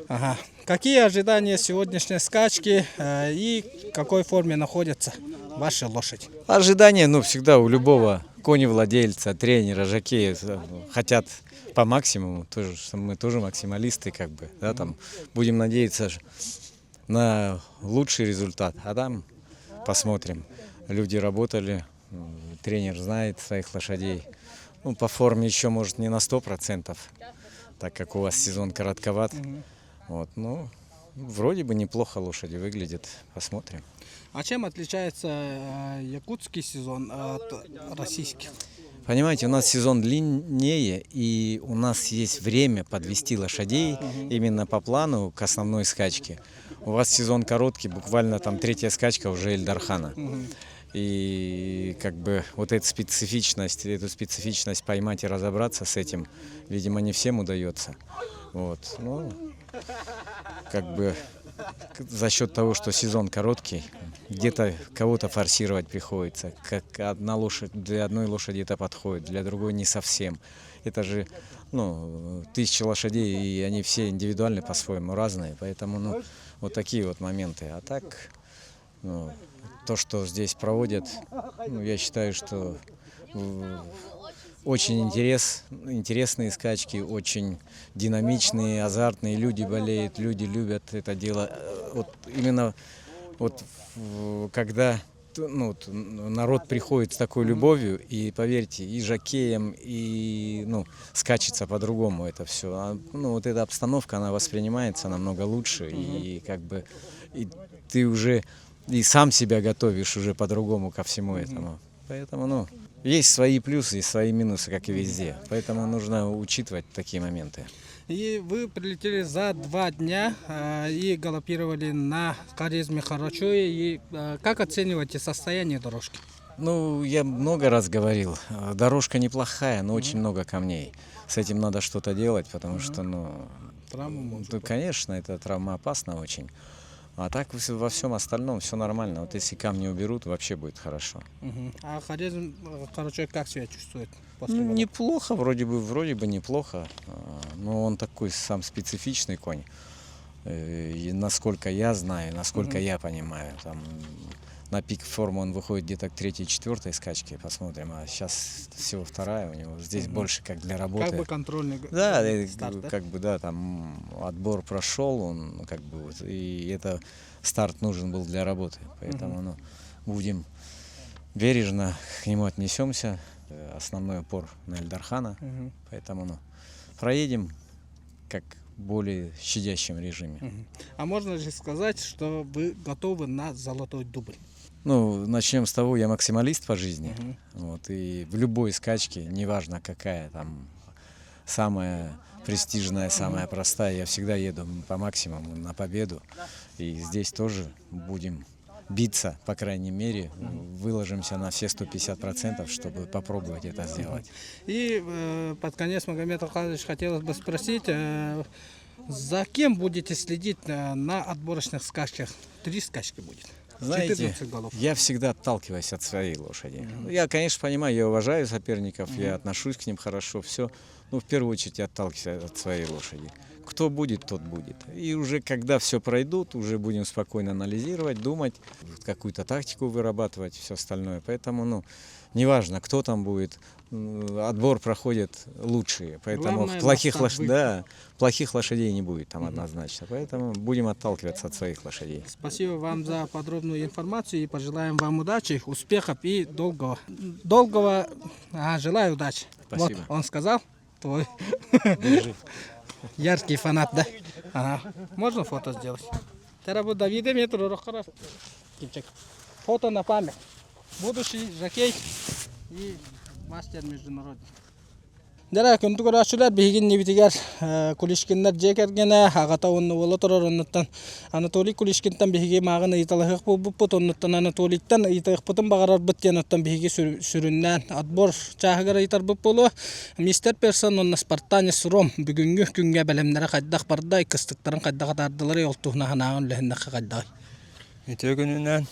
Ага. Какие ожидания сегодняшней скачки и в какой форме находится ваша лошадь? Ожидания, ну, всегда у любого коневладельца, тренера, жокея хотят по максимуму. Тоже, что мы тоже максималисты, как бы, да, там будем надеяться на лучший результат, а там посмотрим. Люди работали, тренер знает своих лошадей. Ну, по форме еще, может, не на 100%, так как у вас сезон коротковат. Вот, ну, вроде бы неплохо лошади выглядят. Посмотрим. А чем отличается якутский сезон от российских? Понимаете, у нас сезон длиннее, и у нас есть время подвести лошадей именно по плану к основной скачке. У вас сезон короткий, буквально там третья скачка уже Ил Дархана. И как бы вот эту специфичность поймать и разобраться с этим, видимо, не всем удается. Вот, ну, как бы. За счет того, что сезон короткий, где-то кого-то форсировать приходится. Как одна лошадь, для одной лошади это подходит, для другой не совсем. Это же ну, тысячи лошадей, и они все индивидуальны по-своему, разные. Поэтому ну, вот такие вот моменты. А так, ну, то, что здесь проводят, ну, я считаю, что очень интерес, интересные скачки, очень динамичные, азартные. Люди болеют, люди любят это дело. Вот именно вот когда ну, вот, народ приходит с такой любовью, и поверьте, и жокеям, и ну, скачется по-другому это все. А, ну, вот эта обстановка, она воспринимается намного лучше, и как бы и ты уже и сам себя готовишь уже по-другому ко всему этому. Поэтому, ну, есть свои плюсы и свои минусы, как и везде. Поэтому нужно учитывать такие моменты. И вы прилетели за два дня и галопировали на Хорезме Харачое. И как оцениваете состояние дорожки? Ну, я много раз говорил, дорожка неплохая, но очень много камней. С этим надо что-то делать, потому что, ну, Травму может ну, конечно, это травма опасна очень. А так во всем остальном все нормально. Вот если камни уберут, вообще будет хорошо. Угу. А Хорезм Харачой как себя чувствует после Ну, галопа? неплохо, вроде бы, вроде бы неплохо. Но он такой сам специфичный конь. И насколько я знаю, насколько я понимаю, там на пик формы он выходит где-то к третьей, четвертой скачке, посмотрим. А сейчас всего вторая у него. Здесь больше как для работы. Как бы контрольный Да, старт, да? как бы да, там отбор прошел, он как бы вот, и это старт нужен был для работы, поэтому ну, будем бережно к нему отнесемся. Основной упор на Ил Дархана, поэтому ну, проедем как в более щадящем режиме. А можно же сказать, что вы готовы на золотой дубль? Ну, начнем с того, я максималист по жизни. Вот, и в любой скачке, неважно какая там, самая престижная, самая простая, я всегда еду по максимуму на победу. И здесь тоже будем биться, по крайней мере, выложимся на все 150%, чтобы попробовать это сделать. И под конец, Магомед Алхазович, хотелось бы спросить, за кем будете следить на отборочных скачках? Три скачки будет. Знаете, 14 голов. я всегда отталкиваюсь от своей лошади. Я, конечно, понимаю, я уважаю соперников, я отношусь к ним хорошо, все. Но в первую очередь я отталкиваюсь от своей лошади. Кто будет, тот будет. И уже когда все пройдут, уже будем спокойно анализировать, думать, какую-то тактику вырабатывать, все остальное. Поэтому, ну, неважно, кто там будет, отбор проходит лучшие. Поэтому Главное, плохих, на лош... старт выйти. да, плохих лошадей не будет там однозначно. Поэтому будем отталкиваться от своих лошадей. Спасибо вам за подробную информацию и пожелаем вам удачи, успехов и долгого, долгого, желаю удачи. Спасибо. Вот он сказал, твой яркий фанат, да? Ага. Можно фото сделать? Тарабу Давида метр Фото на память. Будущий жокей и мастер международный. Дьэ күндү көрөөччүлэр биһиги иннибитигэр Кулишкиннар дьиэ кэргэнэ аҕата уонна уола турар оннуттан Анатолий Кулишкинтан биһиги мааҕын ыйыталаһыах буолбуппут оннуттан Анатолийтан ыйытыахпытын баҕарарбыт диэн оттон биһиги сүрүннээн отбор чааһыгар ыйытарбыт буолуо. Мистер Персон уонна Спартанец Ром бүгүҥҥү күҥҥэ бэлэмнэрэ хайдах бардай, кыстыктарын хайдах атаардыларый, ол туһунан санааҕын үллэһиннэххэ хайдаҕый? Үтүө күнүнэн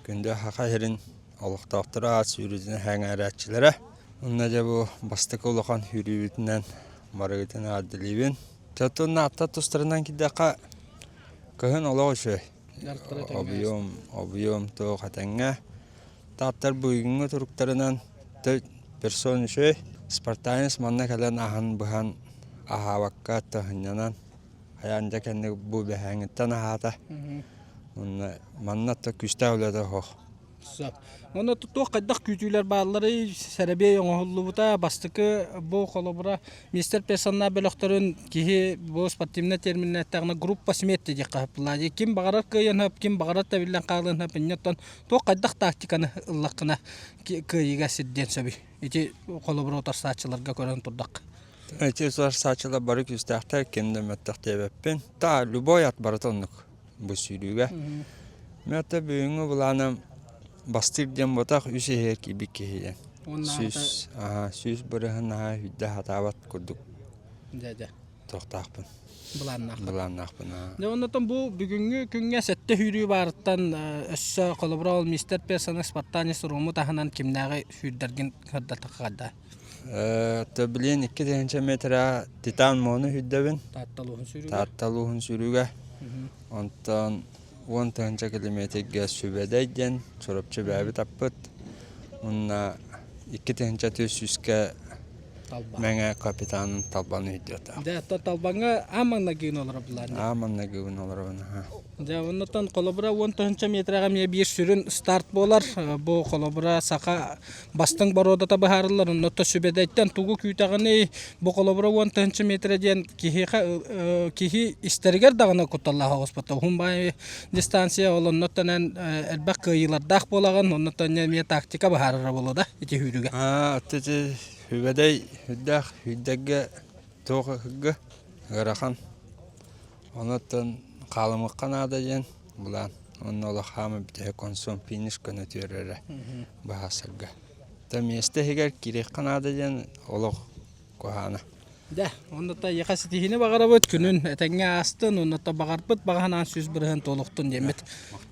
күндү Саха сирин олохтоохторо ат сүүрүүтүн сэҥээрээччилэрэ. Онно дьэ бу бастакы улахан сүүрүүбүтүнэн барыгытын эҕэрдэлиибин. Оттон аттар тустарынан киирдэххэ, кыһын олох үчүгэй. Объем, объем туох этэҥҥэ. Тааттар бүгүҥҥү туруктарынан персон үчүгэй. Спартанец манна кэлэн аһан быһан аһаабакка тыһынньанан хайаан дьэ кэнник бу бэһээҥҥиттэн аһаата. Уонна манна да күүстээх үлэтэ суох. Сөп. Онно туох хайдах күүтүүлэр баалларый? Сэрэбиэй оҥоһуллубута. Бастакы бу холобура мистер персонал бөлөхтөрүн киһи бу спортивнай терминнээтэҕинэ группа смерти диэххэ сөп Ким баҕарар кыайан сөп, ким баҕарар тэбиллэн хаалыан сөп. Инньэ туох хайдах тактиканы ыллаххына кыайыыга сирдиэн сөбүй? Ити холобура утарсааччыларга көрөн турдахха. Ити утарсааччылар бары күүстээхтэр, ким да мөлтөх диэбэппин. Та любой ат барыта оннук бу сүүрүүгэ. Мен ата бүгүҥҥү былааным бастыыр диэн буотах үс иһигэр киирбит киһи диэн. 100, 100 бырыһын наһаа сүүрдэ сатаабат курдук. Дьэ, дьэ. туохтаахпын. Былааннаахпын. Былааннаахпын. Дьэ оннотон бу бүгүҥҥү күҥҥэ сэттэ сүүрүү баарыттан өссө холобура ол мистер Персоны Спартанец Рому таһынан кимнээҕи сүүрдэргин сырдатахха Төбүлүөн 2000 метра титан мону сүүрдэбин. Таатта улууһун сүүрүүгэ. Таатта улууһун сүүрүүгэ. Онтон 10 тыһыынча километрга Сүбэдэй диэн Чурапчы бэйэбит аппыт. Уонна 2400-кэ Мэҥэ капитанын Талбан өйдүөтэ. Дьэ, оттон Талбаҥҥа аан маҥнайгыгын олоробуллар. Аан маҥнайгыбын олоробун. Дьэ, оннуттан холобура 10 тыһыынча метрэҕэ эмиэ биир сүрүн старт буолар. Бу холобура саха бастыҥ боруодата быһаарыллар. Оннуттан Сүбэдэйтэн тугу күүтэҕиний? Бу холобура 10 тыһыынча метрэ диэн киһиэхэ киһи истэригэр даҕаны кутталлаах оҕуспата. Уһун баай дистанция ол оннуттан эн элбэх кыайыылардаах буолаҕын. Оннуттан эмиэ тактика быһаарара буолуо да ити сүүрүүгэ. Аа, ити Сүбэдэй үрдээх сүүрдэргэ туох ыһыгга ыарахан. Онуттан хаалымыахха наада диэн былаан. Онно олох хаама бүтэһик консум финиш көнө түөрэрэ быһаарсарга. Та миэстэ иһигэр киириэххэ наада диэн олох куһаана. Дьэ, оннута эйиэхэ ситиһиини баҕарабыт, күнүн этэҥҥэ аастын, оннута баҕарбыт баҕа санаан 100% туолуохтун диэммит.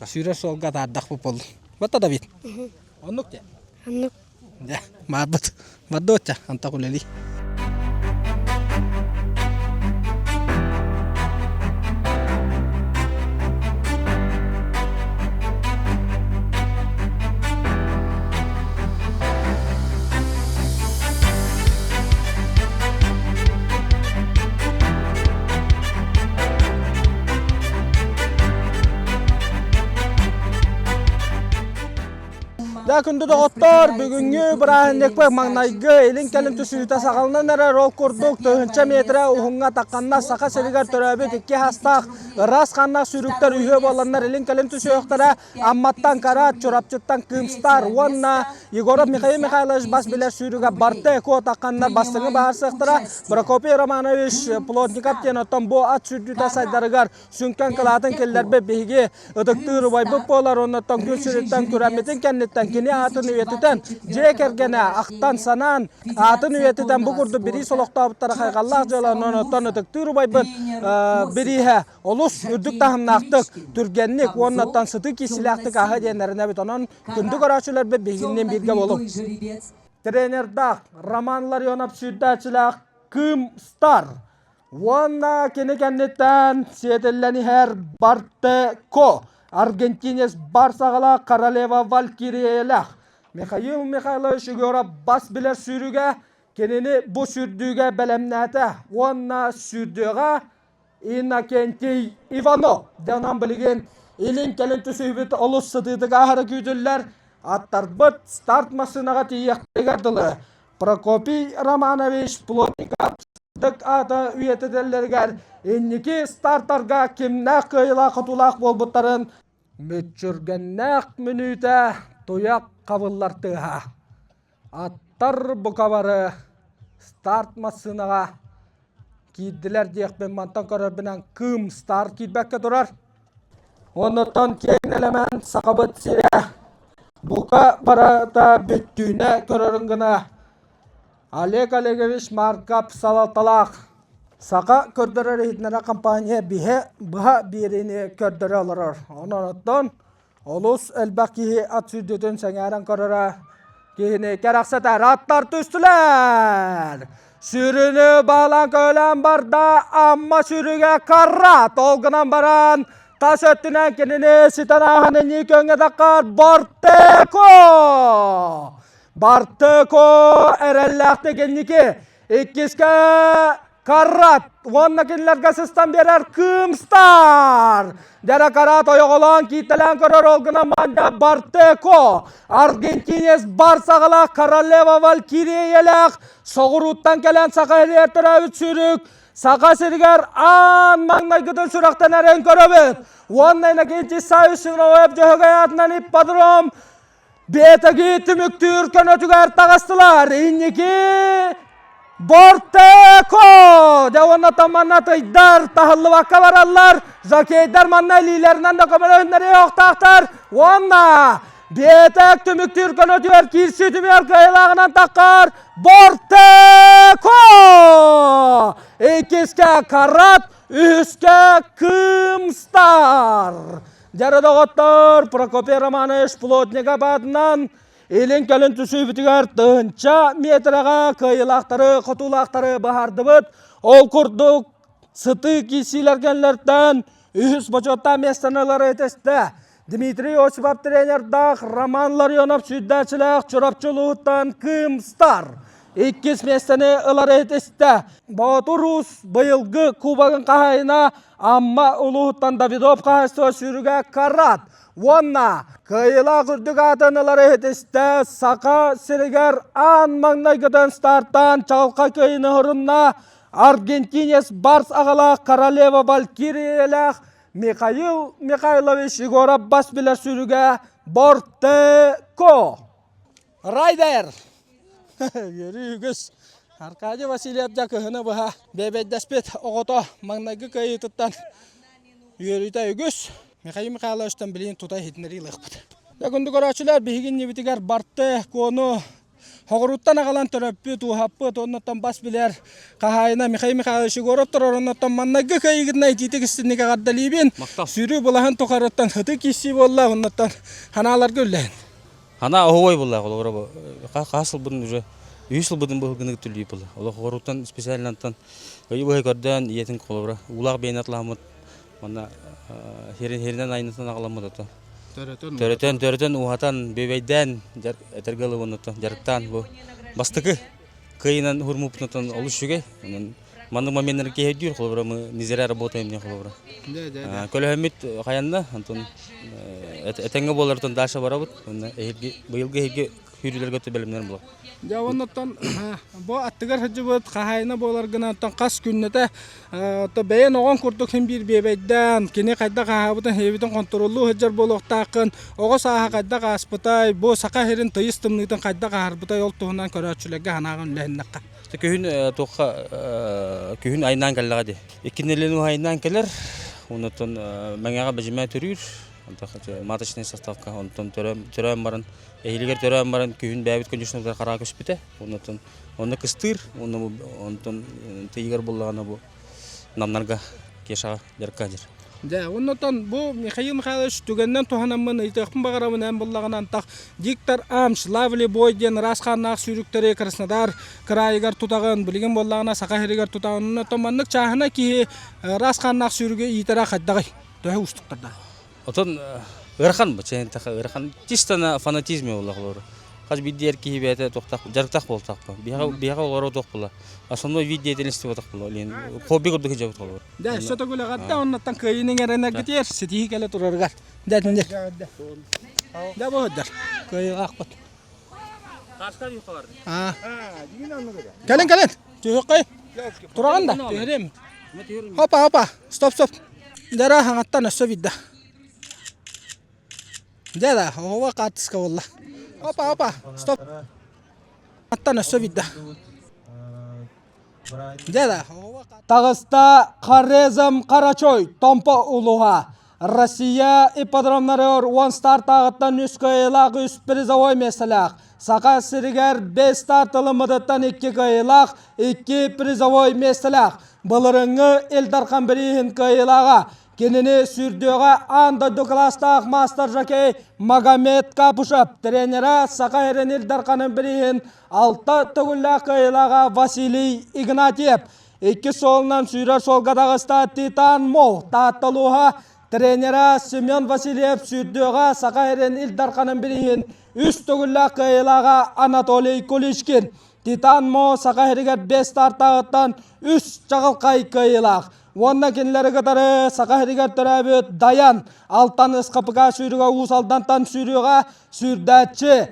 Сүүрэр суолга атаардахпыт буоллун. Батта Давид. Оннук дьэ. Оннук. Дьэ, баарбыт. Бардуочча, антах үлэлии. Дьэ, күндү доҕоттор, бүгүҥҥү бырааһынньыкпыт маҥнайгы илин-кэлин түсүүтэ саҕаланан эрэр. Ол курдук, тыһыынча миэтэрэ уһуҥҥа тахханна Саха сиригэр төрөөбүт икки хастаах ыраас хааннаах сүүрүктэр үһүө буоланнар илин-кэлин түсүөхтэрэ. Амматтан Карат, Чурапчыттан Кыымстар уонна Егоров Михаил Михайлович бас билэр сүүрүгэ Барты Эко тахханнар бастыҥы баһарсыахтара. Прокопий Романович Плотников диэн оттон бу ат сүүрдүүтэ сайдарыгар сүҥкэн кылаатын киллэрбит биһиги ытыктыыр убайбыт буолар оннуттан күн сириттэн күрэммитин кэнниттэн кини аатын үйэтитэн дьиэ кэргэнэ ахтан санаан аатын үйэтитэн бу курдук бириис олохтообуттара хайҕаллаах дьыала онон ытыктыыр убайбыт бирииһэ олус үрдүк таһымнаахтык түргэнник уоннаттан сытыы киирсилээхтик ааһа диэн эрэнэбит онон күндү көрөөччүлэрбит биһигинниин бииргэ буолуҥ тренердаах Роман Ларионов сүүрдээччилээх Кыым Стар Уонна кини кэнниттэн сиэтиллэн иһэр Бартеко, аргентинец Барсаҕалаах королева Валькириялаах Михаил Михайлович Егоров бас билэр сүүрүгэ кинини бу сүүрдүүгэ бэлэмнээтэ уонна сүүрдүөҕэ Иннокентий Иванов. Дьэ онон билигин илин-кэлин түсүһүбүт олус сытыытык ааһара күүтүллэр. Аттарбыт старт массыынаҕа тиийиэхтэригэр дылы Прокопий Романович Плотников сырдык аата үйэтитэллэригэр инники стартарга кимнээх кыайыылаах-хотуулаах буолбуттарын мүччүргэннээх мүнүүтэ туйах хабыллар тыаһа. Аттар бука бары старт массыынаҕа киирдилэр диэхпин мантан көрөрбүнэн кыым старт киирбэккэ турар. Оннуттан киэҥ нэлэмэн Сахабыт сирэ бука барыта бүттүүнэ көрөрүн гына Олег Олегович Марков салалталаах Саха көрдөрөр иһитиннэрэр компания биһэ быһа биэриини көрдөрө олорор. Онон оттон Олус элбэх киһи ат сүүрдүүтүн сэҥээрэн көрөрө киһини кэрэхсэтэр. Аттар түстүлэр! Сүрүнү баалаан көөлөөн барда Амма сүрүгэ Карат. Ол гынан баран тас өттүнэн кинини ситэн ааһан иннии көҥҥө таххар Бартеко! Бартеко эрэллээхтик инники Иккискэ Карат уонна кинилэргэ сыстан биэрэр Кыымстар. Дьэрэ Карат ойоҕолоон кииртэлээн көрөр ол гынан манда Бартеко. Аргентинец бар саҕалаах Королева Валькириялаах соҕурууттан кэлэн саха сиригэр төрөөбүт сүүрүк Саха сиригэр аан маҥнайгытын сүрэхтэнэрин көрөбүт. Уонна Иннокентий Саввич Синовев Дьөһөгөй аатынан ипподром Биэтэги түмүктүүр көнөтүгэр таҕыстылар. Инники Бортеко! Дьэ уонна манна тыйдар таһыллыбакка бараллар. Жокейдар манна илиилэринэн да көмөлөһүннэри оһохтоохтор. Уонна Биэтэк түмүктүүр көнөтүгэр киирсии түмүгэр кыайыылааҕынан таххар Бортеко! Иккискэ Карат, үһүскэ Кымстар. Дьэрэ доҕоттор, Прокопий Романович Плотников аатынан илин-кэлин түсүүбүтүгэр тыһыынча миэтэрэҕэ кыайыылаахтары, хотуулаахтары быһаардыбыт. Ол курдук сытыы киирсиилэр кэннилэриттэн үһүс бочуоттаах миэстэни ылары этистэ. Дмитрий Осипов тренердаах Роман Ларионов сүүрдээччилээх Чурапчы улууһуттан Кыым Стар иккис миэстэни ылары этистэ. Боотур Уус быйылгы кубогын хаһаайына Амма улууһуттан Давидов хаһаайыстыба сүүрүгэ Карат уонна кыайыылаах үрдүк аатын ылары этистэ Саха сиригэр аан маҥнайгытын стартаан чаҕылхай кыайыыны оһорунна Аргентинец Барс аҕалаах Королева Валькириялаах Михаил Михайлович Егоров бас билэр сүрүгэ Бортеко. Райдер! Үөрүү үгүс. Аркадий Васильев дьэ кыһыны быһа бэйбэйдэспит оҕото маҥнайгы кыайыытыттан үөрүүтэ үгүс. Михаил Михайловичтан билигин тута иһитиннэрии ылыахпыт. Дьэ күндү көрөөччүлэр, биһиги иннибитигэр Барте Кону Хоҕуруттан аҕалан төрөппүт, ууһаппыт, оннуттан бас билэр хаһаайына Михаил Михайлович Егоров турар, оннуттан маннайгы кыайыыгытына итиитик истинник эҕэрдэлиибин. Сүүрүү былаһын тухарыттан ытык киирсии буолла, оннуттан ханааларга үллэһин. Хана оһуой буолла, холобура бу хас сылбытын уже үһүс сылбытын быһылгыны түллүү буолла. Олох хоҕуруттан специальнантан өйү быһа көрдөөн ийэтин холобура уулаах бэйэни атлаһаммыт Манна херинэн айнытан аҕаламмыт ото. Төрөтөн, төрөтөн, уһатан, бүөбэйдээн, этэргэ ылыбын ото, дьарыктаан бу бастакы кыайынан хурмуппутунан олус үчүгэй. Онон маннык моменнары киһи өйдүүр, холобура мы не зря работаем диэн холобура. Көлөһөммүт хайанна, онтон этэҥҥэ буолартан дальше барабыт. Онно эһиги быйылгы эһиги сүүрүүлэргэ өттө бэлэмнэнэн буолар. Дьэ оннуттан бу аттыгар сылдьыбыт хаһаайына буоларгынан хас күннэтэ то бэйэн оҕоҥ курдук син биир биэбэйдээн кини хайдах аһаабытын сиэбитин хонтуруоллуу сылдьар буолуохтааххын оҕо сааһа хайдах ааспытай бу саха сирин тыйыс тымныытын хайдах аһарбытай ол туһунан көрөөччүлэргэ санааҕын үллэһиннэххэ. Күһүн туохха күһүн айнаан кэллэҕэ дии. Икки нэдиэлэни айнаан кэлэр, оннуттан Мэҥэҕэ бэдьимээ төрүүр, маточная составка, онтон төрөөн баран Эһиилигэр төрөөн баран күһүн бэйэбит конюшнабытыгар хараҕа көспүтэ. Оннуттан онно кыстыыр, онно онтон тыйыгар буллаҕына бу намнарга Кешаҕа дьарыкка дьэр. Дьэ, оннуттан бу Михаил Михайлович түгэнинэн туһанаммын ыйытыахпын баҕарабын эн буллаҕына антах Диктор Амш, Лавли Бой диэн ыраас хааннаах сүүрүктэри Краснодар кыраайыгар тутаҕын, билигин буоллаҕына Саха сиригэр тутаҕын. Оннуттан маннык чааһынай киһи ыраас хааннаах сүүрүгү иитэрэ хайдаҕый? Төһө уустуктардаах? Отон ыарахан бу чээнтэхэ ыарахан чисто на фанатизме буолла холобура. Хас биирдии эр киһи бэйэтэ туохтаах дьарыктаах буолтаах биһиэхэ биһиэхэ олору туох була основной вид деятельности буолтах була илин хобби курдук дьабыт холобура. Дэ өссө төгүл эҕэрдэ оннуттан кыайыыны иҥэрэнэргитигэр ситиһии кэлэ турарыгар. Дэ дэ. Дэ бу сылдьар кыайыылаахпыт. Кэлин кэлин. Түһүөххэй. Тураҕын да түһэриэм. Хопа хопа. Стоп стоп. Дьара хаҥаттан өссө биирдэ. Дьэ да, оҕоҕо хаартыска буолла. Опа опа, стоп. Аттан өссө биирдэ. Дьэ да, Таҕыста Хорезм Карачой, Томпо улууһа. Россия ипподромнарыгар уон стартааҕыттан үс кыайыылаах үс призовой миэстэлээх. Саха сиригэр бэс старт ылыммытыттан икки кыайыылаах, икки призовой миэстэлээх. Былырыҥҥы Ил Дархан бирииһин кыайыылааҕа. Кинини сүүрдүөҕэ аан дойду кылаастаах маастар-жокей Магомед Капушев, тренерэ Саха сирин Ил Дарханын бирииһин алта төгүллээх кыайыылааҕа Василий Игнатьев. Иккис суолунан сүүрэр суолга таҕыста Титан Мол Таатта улууһа тренерэ Семен Васильев сүүрдүөҕэ Саха сирин Ил Дарханын бирииһин үс төгүллээх кыайыылааҕа Анатолий Куличкин. Титан Мо Саха сиригэр бэс стартааҕыттан үс чаҕылхай кыайыылаах. Уонна кинилэри кытары Саха сиригэр төрөөбүт Даян Алтан СХПК сүүрүгэ Уус Алдантан сүүрүөҕэ сүүрдээччи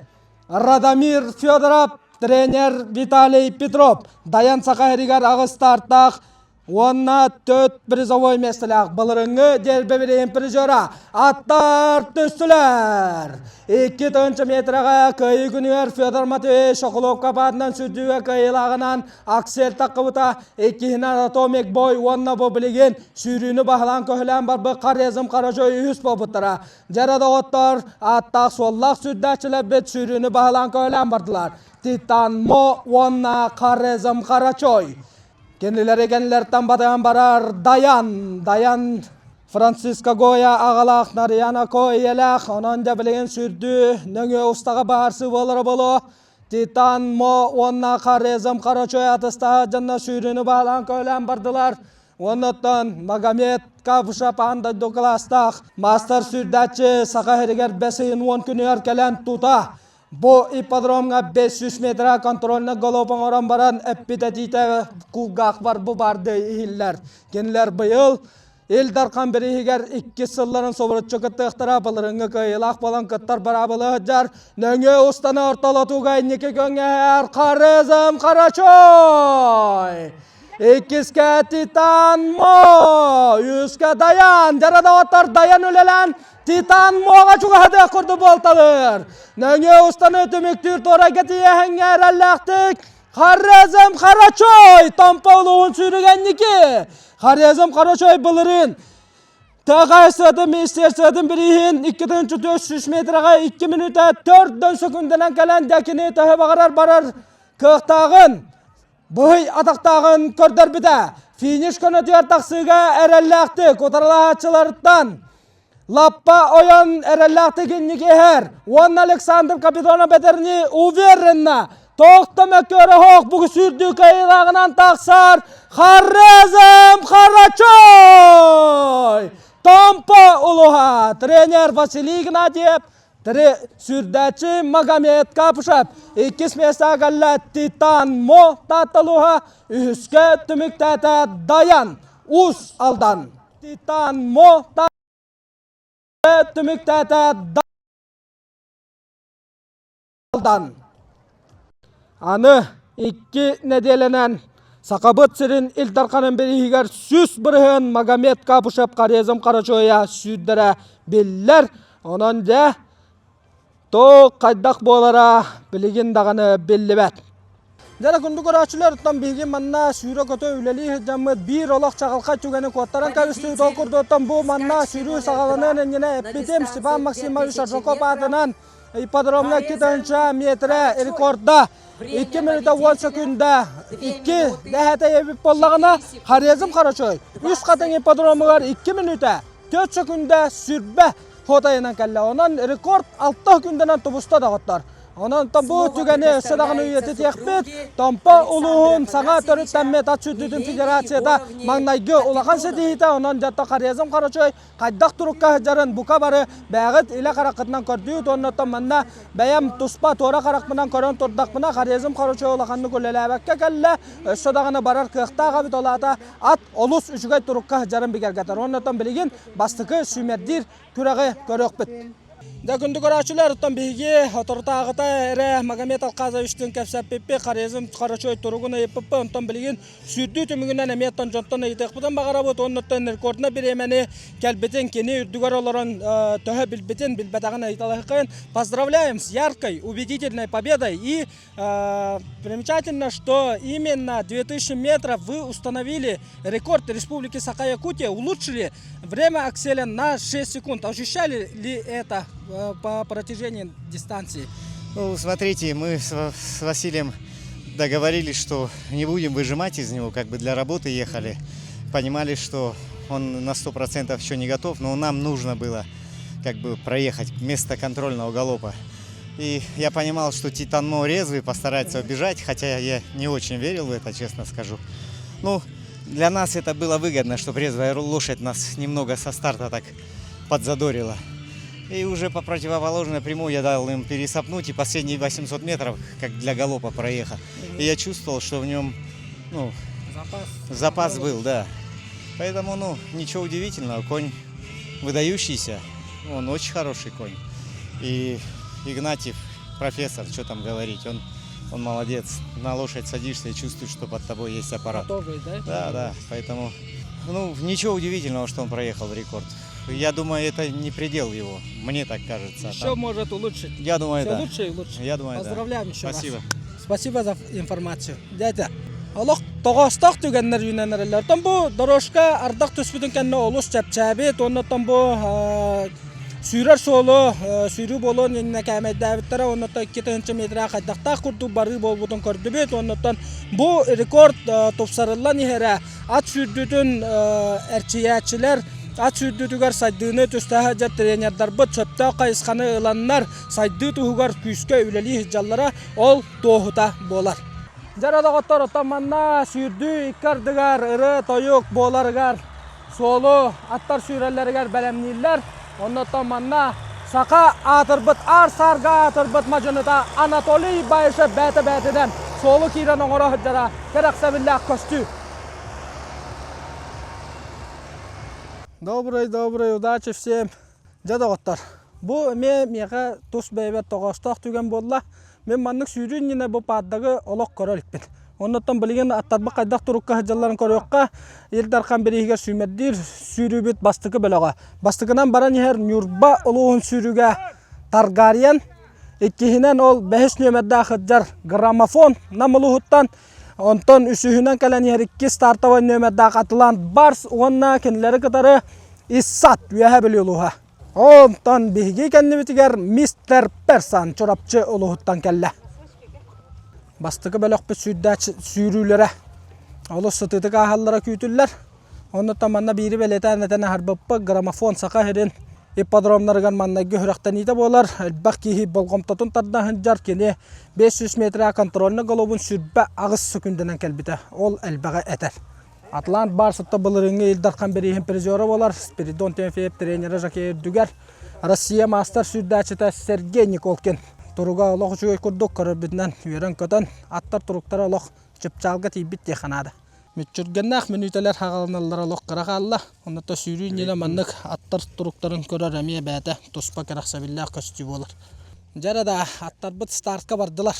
Радомир Федоров, тренер Виталий Петров, Даян Саха сиригэр аҕыс стартаах. Уонна төрт призовой миэстэлээх былырыҥҥы дерби билигин призера аттар түстүлэр. 2 метрэҕэ кыайыы күнүгэр Федор Матвеевич Шоколовка аатынан сүрдүүгэ кыайыылааҕынан Аксель таххыбыта, иккиһинэн Атомик Бой уонна бу билигин сүүрүүнү баһылаан-көһүлээн барбыт Хорезм Каражой үһүс буолбуттара. Дьэрэ доҕоттор, ааттаах-суоллаах сүүрдээччилэрбит сүүрүүнү баһылаан-көһүлээн бардылар. Титан Мо уонна Хорезм Карачой. Кинилэри кэннилэриттэн батыһан барар Даян, Даян Франциско Гоя аҕалаах Нарьяна Ко ийэлээх, онон дьэ билигин сүрдүү нөҥүө устаҕа баарсыы буолара буолуо. Титан Мо уонна Хорезм Карачой атыстаһа дьонно сүүрүүнү баһылаан көөлөөн бардылар. Уоннаттан Магомед Кабушап аан дойду кылаастаах маастар сүүрдээччи Саха сиригэр бэс ыйын 10 күнүгэр кэлэн тута Бу ипподромҥа 500 метра контрольнай голов оҥорон баран эппит этиитэ кулгаах бар бу баарды иһиллэр. Кинилэр быйыл Ил Дархан бирииһигэр иккис сылларын собуруччу кыттыахтара былырыҥҥы кыайыылаах буолан кыттар быраабыла сылдьар. Нөҥүө устаны ортолотууга инники көҥҥэһэр Хорезм Харачой! Иккискэ Титан Мо! Үскэ Даян! Дьара Даян үлэлээн Титан муоҕа чугаһатыах курдук буолталыр. Нөҥүө устаны түмүктүүр туорайга тиийэһэҥҥэ эрэллээхтик Хорезм Харачой Томпо улууһун сүүрүгэнники. Хорезм Харачой былырыын ТХС-тын министерствотын бирииһин 2400 метраҕа 2 мүнүүтэ 4 секундынан кэлэн дьэкини төһө баҕарар барар кыахтааҕын Быһый атахтааҕын көрдөрбүтэ. Финиш көнөтүгэр тахсыыга эрэллээхтик утарылаһааччыларыттан лаппа ойон эрэллээхтик инники иһэр. Уонна Александр Капитонов бэтэрни уверенно тоохто мөккүөрэ хоох бугу сүүрдүү кыайыылааҕынан тахсар Хорезм Харачой! Томпо улуһа тренер Василий Игнатьев Сүрдээччи Магомед Капушев иккис миэстэҕэ кэллэ Титан Мо Таатталуһа, үһүскэ түмүктээтэ Даян Уус Алдан. Титан Мо түмүктээтэ Алдан. Аны икки нэдиэлэнэн Сахабыт сирин Ил Дарханын бирииһигэр 100% Магомед Капушев Хорезм Карачоя сүүрдэрэ биллэр. Онон дьэ, туох хайдах буолара билигин даҕаны биллибэт. Дьэ күндү көрөөччүлэр, оттон биһиги манна сүүрэ-көтө үлэлии сылдьаммыт биир олох чаҕылхай түгэни куоттаран кэбистибит. Ол курдук оттон бу манна сүүрүү саҕаланыан иннинэ эппитим Степан Максимович Аржаков аатынан ипподромҥа 2 метрэ рекорда 2 минута 10 секунда 2 дэһэтэ эбит буоллаҕына Хорезм Харачой үс хатыҥ ипподромугар 2 минута 4 секунда сүрбэ хотайынан кэллэ. Онон рекорд 6 күндэнэн тубуста доҕоттор. Онон бу түгэни өссө даҕаны үйэтитиэхпит. Томпо улууһун саҥа төрүттэммит ат сүүрдүүтүн федерацията маҥнайгы улахан ситиһиитэ. Онон дьэ Хорезм Харачой хайдах турукка сылдьарын бука бары бэйэҕит илэ хараххытынан көрдүүт уонна оттон манна бэйэм туспа туора харахпынан көрөн турдахпына Хорезм Хорочой улаханнык үлэлээбэккэ кэллэ өссө даҕаны барар кыахтаах эбит ол аата ат олус үчүгэй турукка сылдьарын бигэргэтэр уонна оттон билигин бастакы сүүмэрдиир күрэҕи көрүөхпүт Дьэ күндү көрөөччүлэр, оттон биһиги соторутааҕыта эрэ Магомед Алказовичтыын кэпсэппиппит, Хорезм Хорочой туругун ыйыппыппыт, онтон билигин Сүүрдүү түмүгүнэн эмиэ оттон дьонтон ыйытыахпытын баҕарабыт уонна оттон рекорднай бириэмэни кэлбитин, кини үрдүгэр олорон төһө билбитин, билбэтэҕин ыйыталаһыаххайын. Поздравляем с яркой, убедительной победой и примечательно, что именно 2000 метров вы установили рекорд Республики Саха-Якутия, улучшили время акселя на 6 секунд. Ощущали ли это по протяжении дистанции? Ну, смотрите, мы с Василием договорились, что не будем выжимать из него, как бы для работы ехали. Понимали, что он на 100% еще не готов, но нам нужно было как бы проехать вместо контрольного галопа. И я понимал, что Титан Мо резвый, постарается убежать, хотя я не очень верил в это, честно скажу. Ну, для нас это было выгодно, чтобы резвая лошадь нас немного со старта так подзадорила. И уже по противоположной прямой я дал им пересапнуть, и последние 800 метров, как для галопа проехал. И я чувствовал, что в нем ну, Запас. запас был, да. Поэтому, ну, ничего удивительного, конь выдающийся, он очень хороший конь. И Игнатьев, профессор, что там говорить, он Он молодец. На лошадь садишься и чувствуешь, что под тобой есть аппарат. Готовый, да? Да, да. Поэтому, ну, ничего удивительного, что он проехал в рекорд. Я думаю, это не предел его. Мне так кажется. Еще Там- может улучшить. Я думаю, Все да. лучше и лучше. Я думаю, да. Поздравляем еще раз. Спасибо. Спасибо за информацию. Дядя. Олох тоҕоостоох түгэннэр үүнэн эрэллэр. Оттон бу дорожка ардах түспүтүн кэннэ олус чэпчээбит. Оннуттан бу сүүрэр суолу сүүрүү буолуон иннинэ кээмэйдээбиттэрэ. Оннуттан 2000 метрэ хайдахтаах курдук барыы буолбутун көрдүбүт. Оннуттан бу рекорд тупсарыллан иһэрэ ат сүүрдүүтүн эрчийээччилэр ат сүүрдүүтүгэр сайдыыны түстэһэ сылдьар тренердарбыт сөптөөх хайысханы ыланнар сайдыы туһугар күүскэ үлэлии сылдьаллара ол туоһута буолар. Дьара доҕоттор, оттон манна сүүрдүү икки ардыгар ырыа-тойук буоларыгар суолу аттар сүүрэллэригэр бэлэмнииллэр. Оннуттан манна саха аатырбыт аар-саарга аатырбыт мадьыныта Анатолий Баишев бээтэ-бээтинэн суолу киирэн оҥоро сылдьара кэрэхсэбиллээх көстүү. Добрый, добрый, удачи всем. Дьэ доҕоттор, бу эмиэ миэхэ тус бэйэбэр тоҕоостоох түгэн буолла. Мин маннык сүүрүү иннинэ бу паардагы олох көрө иликпин. Оннуттан билигин аттарбыт хайдах турукка сылдьалларын көрүөххэ, Ил Дархан бирииһигэр сүүмэрдиир сүүрүүбүт бастакы бөлөҕө. Бастакынан баран иһэр Ньурба улууһун сүүрүгэ Таргариен, иккиһинэн ол бэһис нүөмэрдээх сылдьар Граммофон Нам улууһуттан, онтон үсүһүнэн кэлэн иһэр иккис стартовай нүөмэрдээх Атлант Барс уонна кинилэри кытары Иссат Үөһээ Бүлүү улууһа. Онтон биһиги кэннибитигэр мистер Персан Чурапчы улууһуттан кэллэ. Бастакы бөлөхпүт сүүрдээччи сүүрүүлэрэ олус сытыытык ааһаллара күүтүллэр. Оннуттан манна биири бэлиэтээн этэн аһарбыппыт граммофон Саха сирин ипподромнарыгар маннайгы сүрэхтэниитэ буолар. Элбэх киһи болҕомтотун тардан сылдьар кини 500 метрэ контрольнай головун 28 секундынан кэлбитэ. Ол элбэҕи этэр. Атлант Барсытта былырыыҥҥы Ил Дархан бирииһин призера буолар Спиридон Тимофеев тренерэ жокей үрдүгэр Россия маастар сүүрдээччитэ Сергей Николкин туруга олох үчүгэй курдук көрөрбүтүнэн үөрэн-көтөн аттар туруктара олох чыпчаалга тиийбит диэххэ наада. Мүччүргэннээх мүнүүтэлэр хаҕаланаллара олох кыра хаалла. Онно сүүрүү иннинэ маннык аттар туруктарын көрөр эмиэ бэйэтэ туспа кэрэхсэбиллээх көстүү буолар. Дьэ да аттарбыт стартка бардылар.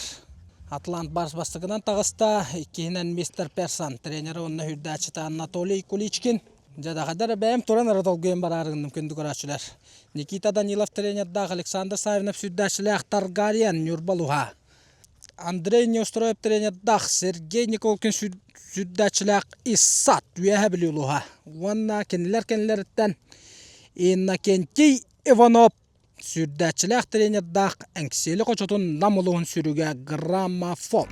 Атлант Барс бастакынан таҕыста, иккиһинэн мистер Персан, тренерэ уонна сүүрдээччитэ Анатолий Куличкин. Дьэ даҕадар бэйэм туран эрэ долгуйан бараары гынным күндү көрөөччүлэр. Никита Данилов тренердаах Александр Савинов сүүрдээччилээх Таргариен Ньурба Луһа. Андрей Неустроев тренердаах Сергей Николкин сүүрдээччилээх Иссат Үөһэ Бүлүү улууһа. Уонна кинилэр кэннилэриттэн Иннокентий Иванов Сүүрдээччилээх тренердаах Эҥсиэли хочотун Нам улууһун сүрүгэ граммофон.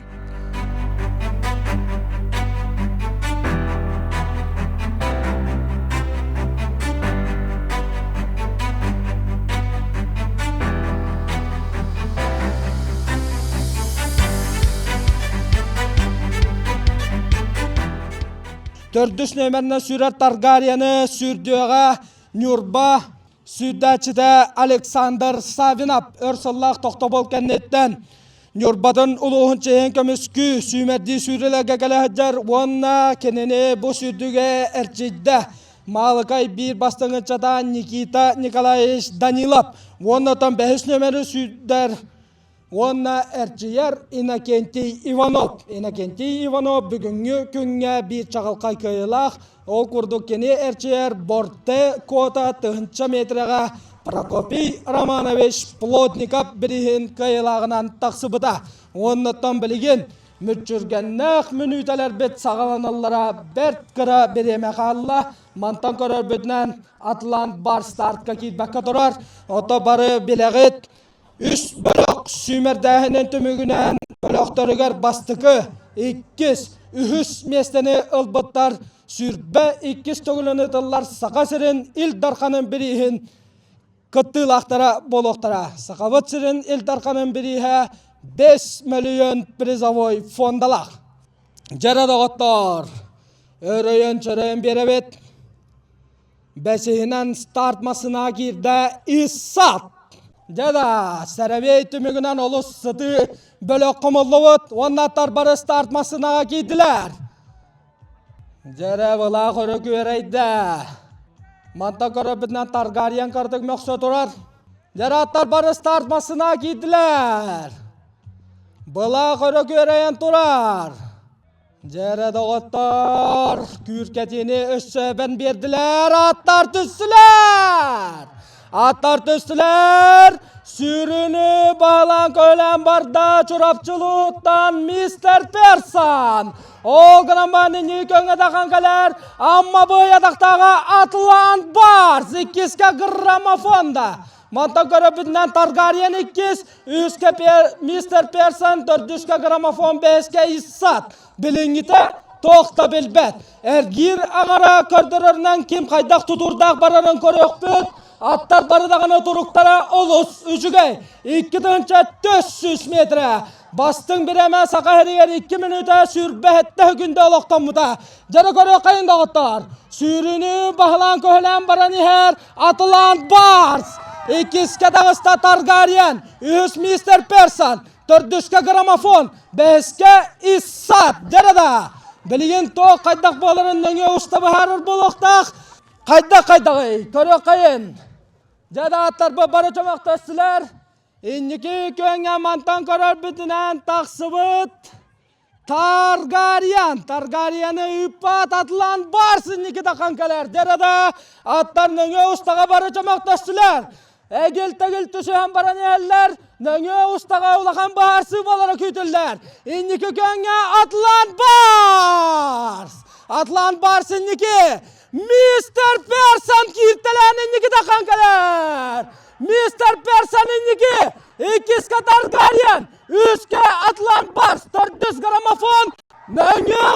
Төрдүс нүөмэринэн сүүрэр Таргарияны сүүрдүөҕэ Ньурба Сүүрдээччитэ Александр Савинов өр сыллаах тохтобул кэнниттэн Ньурбатын улууһун чиэһин көмүскүү сүүмэрдии сүүрүүлэргэ кэлэ сылдьар уонна кинини бу сүүрдүүгэ эрчийдэ. Маалыкай биир бастыҥ ыччата Никита Николаевич Данилов уонна оттон бэһис нүөмэри сүүрдэр Уонна эрчийэр Иннокентий Иванов. Иннокентий Иванов бүгүҥҥү күҥҥэ биир чаҕылхай кыайыылаах. Ол курдук кини эрчийэр Борте Кота тыһыынча метрэҕэ Прокопий Романович Плотников бирииһин кыайыылааҕынан тахсыбыта. Уоннаттан билигин мүччүргэннээх мүнүүтэлэрбит саҕаланаллара бэрт кыра бириэмэ хаалла. Мантан көрөрбүтүнэн Атлант бар стартка киирбэккэ турар. Ото бары билэҕит Үс бөлөх сүүмэрдээһинин түмүгүнэн бөлөхтөрүгэр бастакы, иккис, үһүс миэстэни ылбыттар 22 төгүлүн ыытыллар Саха сирин Ил Дарханын бирииһин кыттыылаахтара буолуохтара. Сахабыт сирин Ил Дарханын бирииһэ 5 мөлүйүөн призовой фондалаах. Дьэрэ доҕоттоор, өрөйөн-чөрөйөн биэрэбит. Бэсиһинэн старт массыына киирдэ Иссат. Дьэ да, сэрэбиэй түмүгүнэн олус сытыы бөлөх хомуллубут уонна аттар бары старт массыынаҕа киирдилэр. Дьэрэ былаах өрө күөрэйдэ. Мантан көрөрбүтүнэн Таргариен кырдык мөхсө турар. Дьэрэ аттар бары старт массыынаҕа киирдилэр. Былаах өрө күөрэйэн турар. Дьэрэ доҕоттор, күүркэтиини өссө эбэн биэрдилэр, аттар түстүлэр! Аттар түстүлэр! Сүрүнү баһылаан көһүлээн барда Чурапчылууттан мистер Персан! Ол гынан баран инники көҥҥө тахан кэлэр Амма быйатахтааҕа Атлант Барс иккискэ граммофонда. Мантан көрөбүтүнэн Таргариен иккис, үһүскэ мистер Персон, төрдүскэ граммофон, бэһискэ Иссат. Билиҥҥитэ туох да билбэт. Эргиир аҥара көрдөрөрүнэн ким хайдах тутуурдаах барарын көрүөхпүт. Аттар бары даҕаны туруктара олус үчүгэй. 2400 метрэ. Бастыҥ бириэмэ Саха сиригэр 2 мүнүүтэ 27 күндэ олохтоммута. Дьону көрүөххэйин доҕоттоор. Сүүрүүнү баһылаан көһүлээн баран иһэр Атлант Барс. Иккискэ таҕыста Таргариен, үһүс мистер Персон, төрдүскэ граммофон, бэһискэ Иссат. Дьэрэ да. Билигин туох хайдах буоларын нөҥүө уста быһаарар буолуохтаах. Хайдах хайдаҕый? Көрүөххэйин. Дьэ да аттарбыт бары чөмөхтөстүлэр. Инники күөҥҥэ мантан көрөрбүтүнэн тахсыбыт Таргариен, Таргариены ыыппат Атлант Барс инники тахан кэлэр. Дьэрэ да аттар нөҥүө устаҕа бары чөмөхтөстүлэр. Эгил-тэгил түсүһэн баран иһэллэр. Нөҥүө устаҕа улахан быһаарсыы буолара күүтүллэр. Инники күөҥҥэ Атлант Барс! Атлант Барс инники! Мистер Персон кииртэлээн инники тахан кэлэр! Мистер Персон инники! Иккискэ Таргариен! Үскэ Атлант Барс! Төрдүс граммофон! Нөҥүө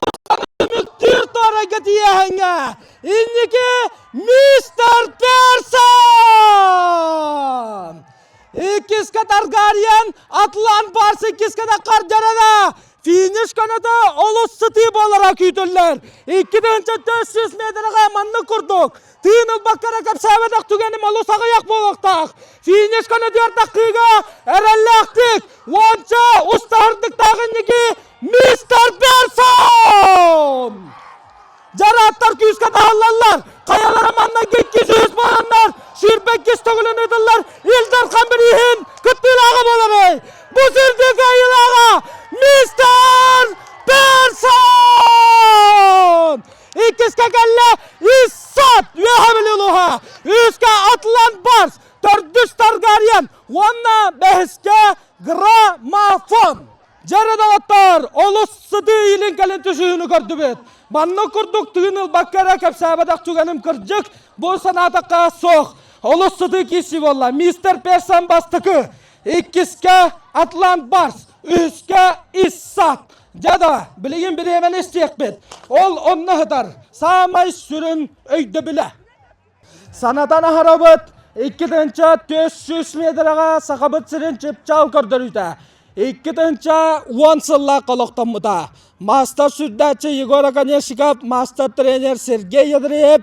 түмүктүүр туорайга тиийэһиҥҥэ! Инники Мистер Персон! Иккискэ Таргариен, Атлант Барс иккискэ да хардьарана! Финиш көнөтө олус сытыы буолара күүтүллэр. 2400 метрга маннык курдук тыын ылбакка эрэ кэпсээбэтэх түгэним олус аҕыйах буолуохтаах. Финиш көнөтүгэр таххыыга эрэллээхтик уонча устаһырдыктаах инники мистер Персон! Дьарааттар күүскэ таһыллаллар. Хайалара маннайгы иккис үһүс буоланнар, 22 төгүлүн ыытыллар Ил Дархан бирииһин кыттыылааҕа буоларый. Бу сирдик айылааҕа мистер Персон! Иккискэ кэллэ Иссат Үөһэ Бүлүү улууһа, үһүскэ Атлант Барс, төрдүс Таргариен уонна бэһискэ Граммофон. Дьэрэ доҕоттоор, олус сытыы илин кэлин түсүһүүнү көрдүбүт. Маннык курдук тыын ылбакка эрэ кэпсээбэтэх түгэним кырдьык, бу санаатахха суох. Олус сытыы киирсии буолла. Мистер Персон бастакы, иккискэ Атлант Барс, үһүскэ Иссат. Дьэ да, билигин бириэмэни истиэхпит. Ол онно сытар саамай сүрүн өйдөбүлэ. Санатан аһарабыт, 2400 метрэҕэ Сахабыт сирин чыпчаал көрдөрүүтэ. 2010 сыллаах олохтоммута. Маастар сүрдээччи Егор Оконешников, маастар-тренер Сергей Ядреев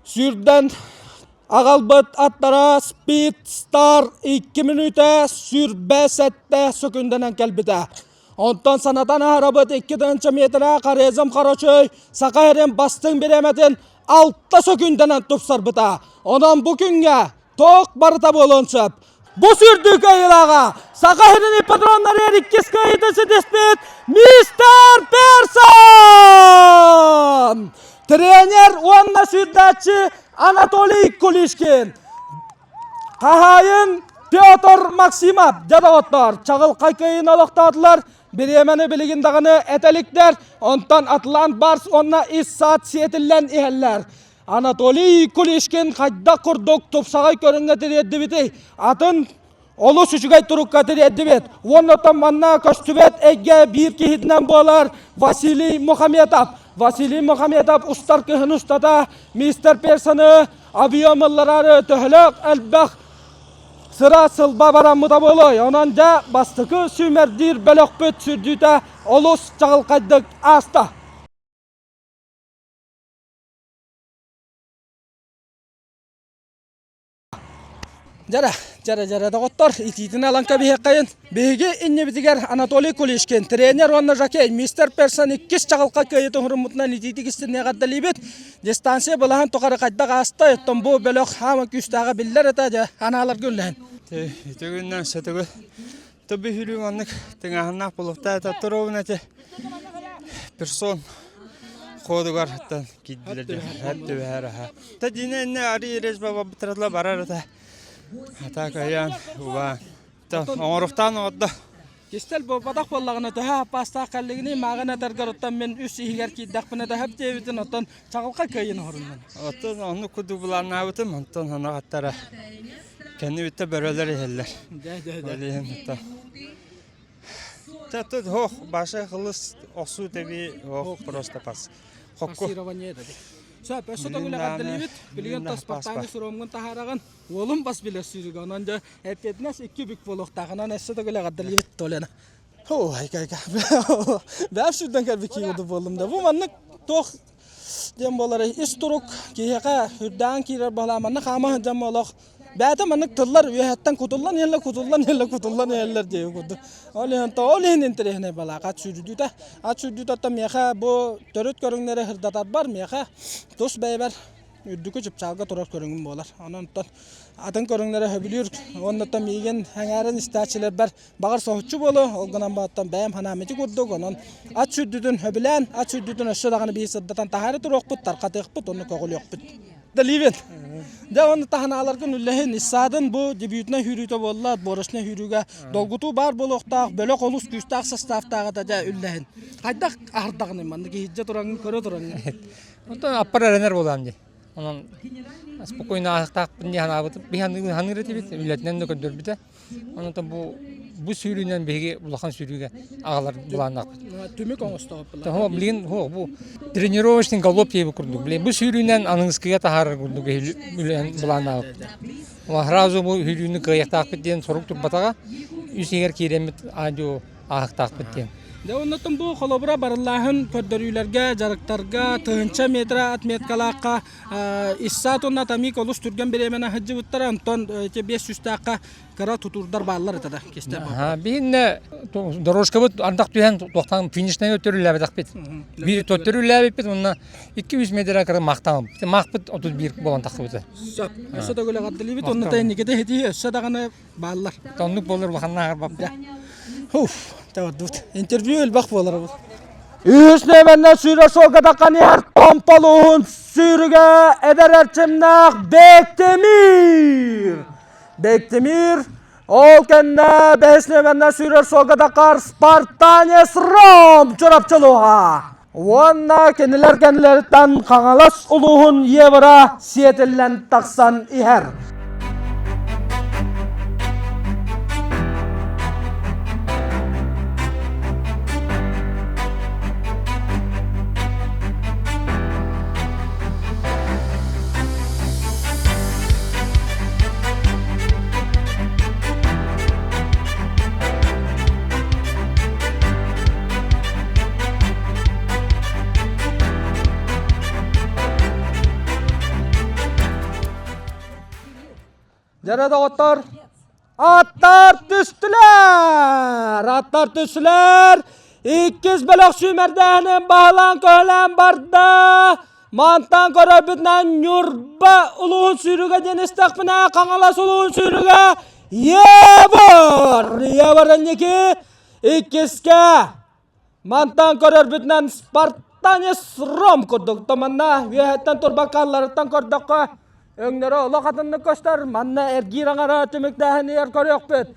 сүүрдэн аҕалбыт аттара Speed Star 2 мүнүүтэ 27 сөкүндэнэн кэлбитэ. Онтон санатан аһарабыт 2 метрэ Хорезм Харачой Саха сирин бастыҥ бириэмэтин алта сөкүндэнэн тупсарбыта. Онон бу күҥҥэ туох барыта буолуон сөп. Бу сүрдүү кыайыылааҕа Саха сирин ипподромнарыгар иккис кыайыытын ситиспит мистер Персон! Тренер уонна сүүрдээччи Анатолий Кулишкин. Хаһаайын Петр Максимов дьэ доҕоттоор, чаҕылхай кыайыыны олохтоотулар. Бириэмэни билигин даҕаны этэ иликтэр. Онтон Атлант Барс уонна Иссат сиэтиллэн иһэллэр. Анатолий Кулишкин хайдах курдук тупсаҕай көрүҥҥэ тириэрдибитий? Атын олус үчүгэй турукка тириэрдибит. Уонна оттон манна көстүбэт эйгэ биир киһитинэн буолар Василий Мухаметов. Василий Мухаметов устар кыһын устата мистер Персоны объем ыллараары төһөлөөх элбэх сыра сылба бараммыта буолуой. Онон дьэ бастакы сүүмэрдиир бөлөхпүт сүрдүүтэ олус чаҕылхайдык ааста. Дьэрэ, дьэрэ, дьэрэ доҕоттор, итиитин ылан кэбиһиэххэйин. Биһиги иннибитигэр Анатолий Кулишкин, тренер уонна жокей, мистер Персон иккис чаҕылхай кыайыытын хуруммутунан итиитик истиннэ эҕэрдэлиибит. Дистанция былаһын тухары хайдах ааста, оттон бу бөлөх хаама күүстээҕэ биллэр этэ, дьэ, анааларга үллэһин. Ити күннэн сөтөгү. Төбө хүрүү маннык тыҥааһыннаах буолуохтаах этэ. Туруобун эти персон ходугар оттон киирдилэр диэн түбэһэр аха. Та дина инне ари рез баба бытырла барар ата. Ата кайан убаан. Оҥоруктаан оҕордо. Кистэл буолбатах буоллаҕына төһө хаппаастаах кэллигиний мааҕын этэргэр оттон мин үс иһигэр киирдэхпинэ төһөп диэбитин оттон чаҕылхай кыайын оһоруннун. Оттон оннук курдук былааннаабытым, онтон ханаҕаттара кэннибиттэ бөрөлөр иһэллэр. Дэ дэ дэ. Ол иһин оттон Тут хох баша хылыс охсуу тэби хох просто пас. Хокку. Пассирование это. Сөп, өссө төгүл эҕэрдэлиибит. Билигин тас спартаны суромҥун таһаараҕын. Уолум бас билэр сүүрүгэ. Онон дьэ эппиэтинэс икки бүк буолуохтаах. Онон өссө төгүл эҕэрдэлиибит Толяна. Оо, айка айка. Бэп сүүрдэн кэлбит киһи буоллум да. Бу маннык туох диэн буолар ис турук киһиэхэ үрдээн киирэр баһылаа манна хаама сылдьан олох бэйэтэ маннык тыллар үөһэттэн кутуллан иһэллэр кутуллан иһэллэр кутуллан иһэллэр диэби курдук ол иһин ол иһин интэриэһинэй балаах ат сүүрдүүтэ ат сүүрдүүтэ оттон миэхэ бу төрүт көрүҥнэри сырдатарбар миэхэ тус бэйэбэр үрдүкү чыпчаалга турар көрүҥүм буолар. Онон оттон атын көрүҥнэри сөбүлүүр уонна оттон миигин сэҥээрэн истээччилэрбэр баҕар соһуччу буолуо. Ол гынан баран бэйэм санаам ити курдук. Онон ат сүүрдүүтүн сөбүлээн, ат сүүрдүүтүн өссө даҕаны биир сырдатан таһаара туруохпут, тарҕатыахпыт уонна көҕүлүөхпүт. Ливен. Дьэ уонна таһынааларгын үллэһин Иссаадын бу дебютнай сүүрүүтэ буолла, отборочнай сүүрүүгэ долгутуу баар буолуохтаах, бөлөх олус күүстээх составтааҕа да дьэ үллэһин. Хайдах аһардаҕыный маннык иһирдьэ тураҥҥын көрө тураҥҥын? Онтон аппар эрэнэр буолаам дии. Онон спокойно ааһыктаахпын дии санаабытым. Биһи ханыыр этибит, үлэтинэн да көрдөрбүтэ. Онон бу бу сүүрүүнэн биһиги улахан сүүрүүгэ аҕалар былааннаахпыт. Түмүк оҥостооппулар. Того блин, бу тренировочный галоп диэби курдук. Блин, бу сүүрүүнэн аныгыскыга таһаарар курдук үлэн былааннаабыт. Сразу бу сүүрүүнү кыайыахтаахпыт диэн сорук турбатаҕа. Үс иһигэр киирэммит аадьу ааһыктаахпыт диэн. Дьэ оннуттан бу холобура барыллааһын көрдөрүүлэргэ, дьарыктарга тыһыынча метра отметкалаахха Иссаат уонна Тамик олус түргэн бириэмэни сылдьыбыттара, онтон ити биэс сүүстээххэ кыра тутуурдар бааллар этэ да кистэл Биһиннэ дорожкабыт ардах түһэн туохтан финишнай өттөрүллээбэтэхпит. Биир төттөрүллээбиппит уонна 200 метрэ кыра махтаан махпыт 31 буолан тахсыбыта. Сөп. Өссө да эҕэрдэлиибит уонна тайниките ити өссө даҕаны бааллар. Оннук буолар улаханнаах арбаппыт. Уф, тавардыбыт. Интервью элбэх буолар бу. Үһүс нөмернен сүүрэ суолга таххан иһэр Томполуһун сүүрүгэ эдэр эрчимнээх Бектемир. Бектемир ол кэннэ бэһис нөмернен сүүрэр суолга таххар Спартанец Ром Чурапчылуһа. Уонна кинилэр кэннилэриттэн Хаҥалас улууһун Евро сиэтиллэн тахсан иһэр. Дьэрэ доҕоттор, аттар түстүлэр! Аттар түстүлэр! Иккис бөлөх сүүмэрдээһинин баһылаан-көһүлээн барда! Мантан көрөрбүтүнэн Ньурба улууһун сүүрүгэ диэн истэхпинэ, Хаҥалас улууһун сүүрүгэ Евор! Евор инники иккискэ Мантан көрөрбүтүнэн Спартанец Ром курдук манна үөһэттэн турбаккалларыттан көрдөххө өҥнөрө олох атыннык көстөр. Манна эргиир аҥара түмүктээһинигэр көрүөхпүт.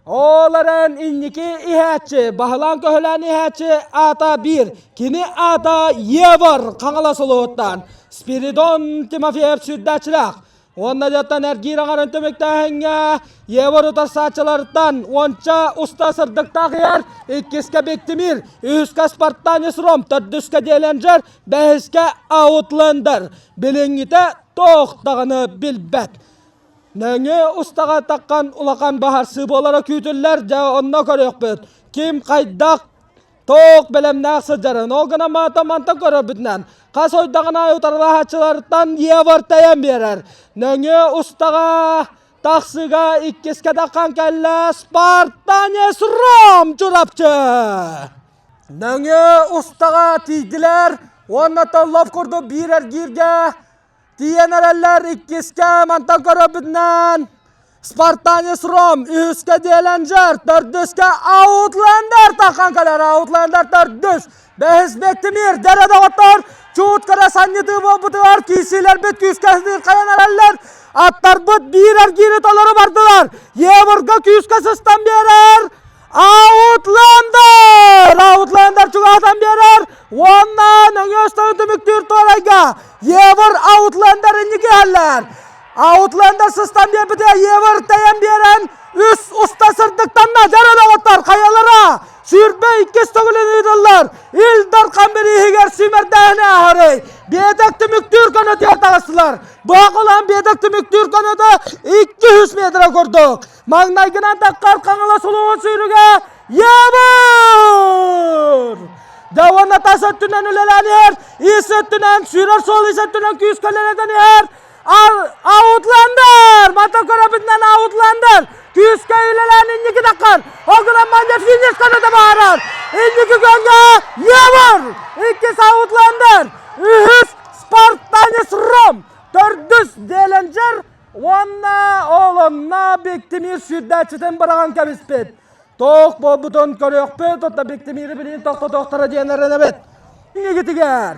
Ол эрэн инники иһээччи, баһылаан-көһүлээн иһээччи аата биир. Кини аата Евор Хаҥалас улууһуттан Спиридон Тимофеев сүүрдээччилээх. Уонна дьаттан эргиир аҥарын түмүктээһиҥҥэ Евор утарсааччыларыттан уонча уста сырдыктаах иһэр, иккискэ Бектимир, үһүскэ Спартанец Ром, төрдүскэ Деленджер, бэһискэ Аутлендер. Билиҥҥитэ туох даҕаны билбэт. Нөҥүө устаҕа таххан улахан баһарсыы буолара күүтүллэр, дьэ онно көрүөхпүт. Ким хайдах туох бэлэмнээх сылдьарын ол гынан маата мантан көрөрбүтүнэн хас ойдаҕын аайы утарылаһааччыларыттан Евор тэйэн биэрэр. Нөҥүө устаҕа тахсыга иккискэ таххан кэллэ Спартанец Ром Чурапчы. Нөҥүө устаҕа тиийдилэр уонна толлоп курдук биир эргииргэ Тиийэн эрэллэр иккискэ мантан көрөрбүтүнэн. Спартанец Ром, үһүскэ Диэленджер, төрдүскэ Аутлендер таххан кэлэр. Аутлендер төрдүс. Бэһис Бектимир, дэрэ доҕоттор, чуут кыра санньытыы буолбутугар киирсиилэрбит күүскэ хайан эрэллэр. Аттарбыт биир эргиири толору бардылар. Еврга күүскэ сыстан биэрэр. Аутлендер! Аутлендер чугаһатан биэрэр. Уонна нөҥүө өстөҕүн түмүктүүр туорайга Евр Аутлендер инники иһэллэр. Аутлендер сыстан биэрбитэ Евр тэйэн биэрэн үс уста сырдыктанна. Дьэр доҕоттор хайалара 22 төгүлүн ыытыллар. Ил Дархан бирииһигэр сүүмэрдээһини ааһарый. Биэтэк түмүктүүр көнөтүгэр таҕыстылар. Баҕалаан биэтэк түмүктүүр көнөтө 200 метр курдук. Маҥнайгынан таххар Хаҥалас улууһун сүүрүгэ Евр! Дьэ уонна тас өттүнэн үлэлээн иһэр, ис өттүнэн сүүрэр суол ис өттүнэн күүскэ үлэлэтэн иһэр Аутлендер! Мантан көрөбүтүнэн Аутлендер күүскэ үлэлээн инники таххар. Ол гынан манна финиш көнөтө баарар. Инники көҥҥө Евр! Иккис Аутлендер! Үһүс Спартанец Ром! Төрдүс Деленджер Уонна ол онно Бектимир сүүрдээччитин быраҕан кэбиспит. Туох буолбутун көрүөхпүт, оттон Бектимири билигин тохтотуохтара диэн эрэнэбит. Иннигитигэр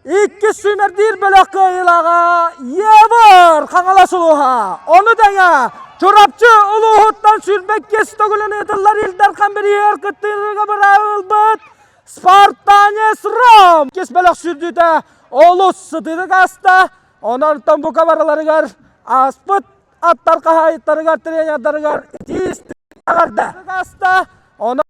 иккис сүүмэрдиир бөлөх кыайыылааҕа Евр Хаҥалас улууһа. Ону тэҥэ Чурапчы улууһуттан 22 төгүлүн ыытыллар Ил Дархан бирииһигэр кыттыыга бырааба ылбыт Спартанец Ром. Иккис бөлөх сүүрдүүтэ олус сытыытык ааста. Онон бука барыларыгар ааспыт аттар хаһаайыттарыгар, тренердарыгар итии эҕэрдэ. Ааста. Онон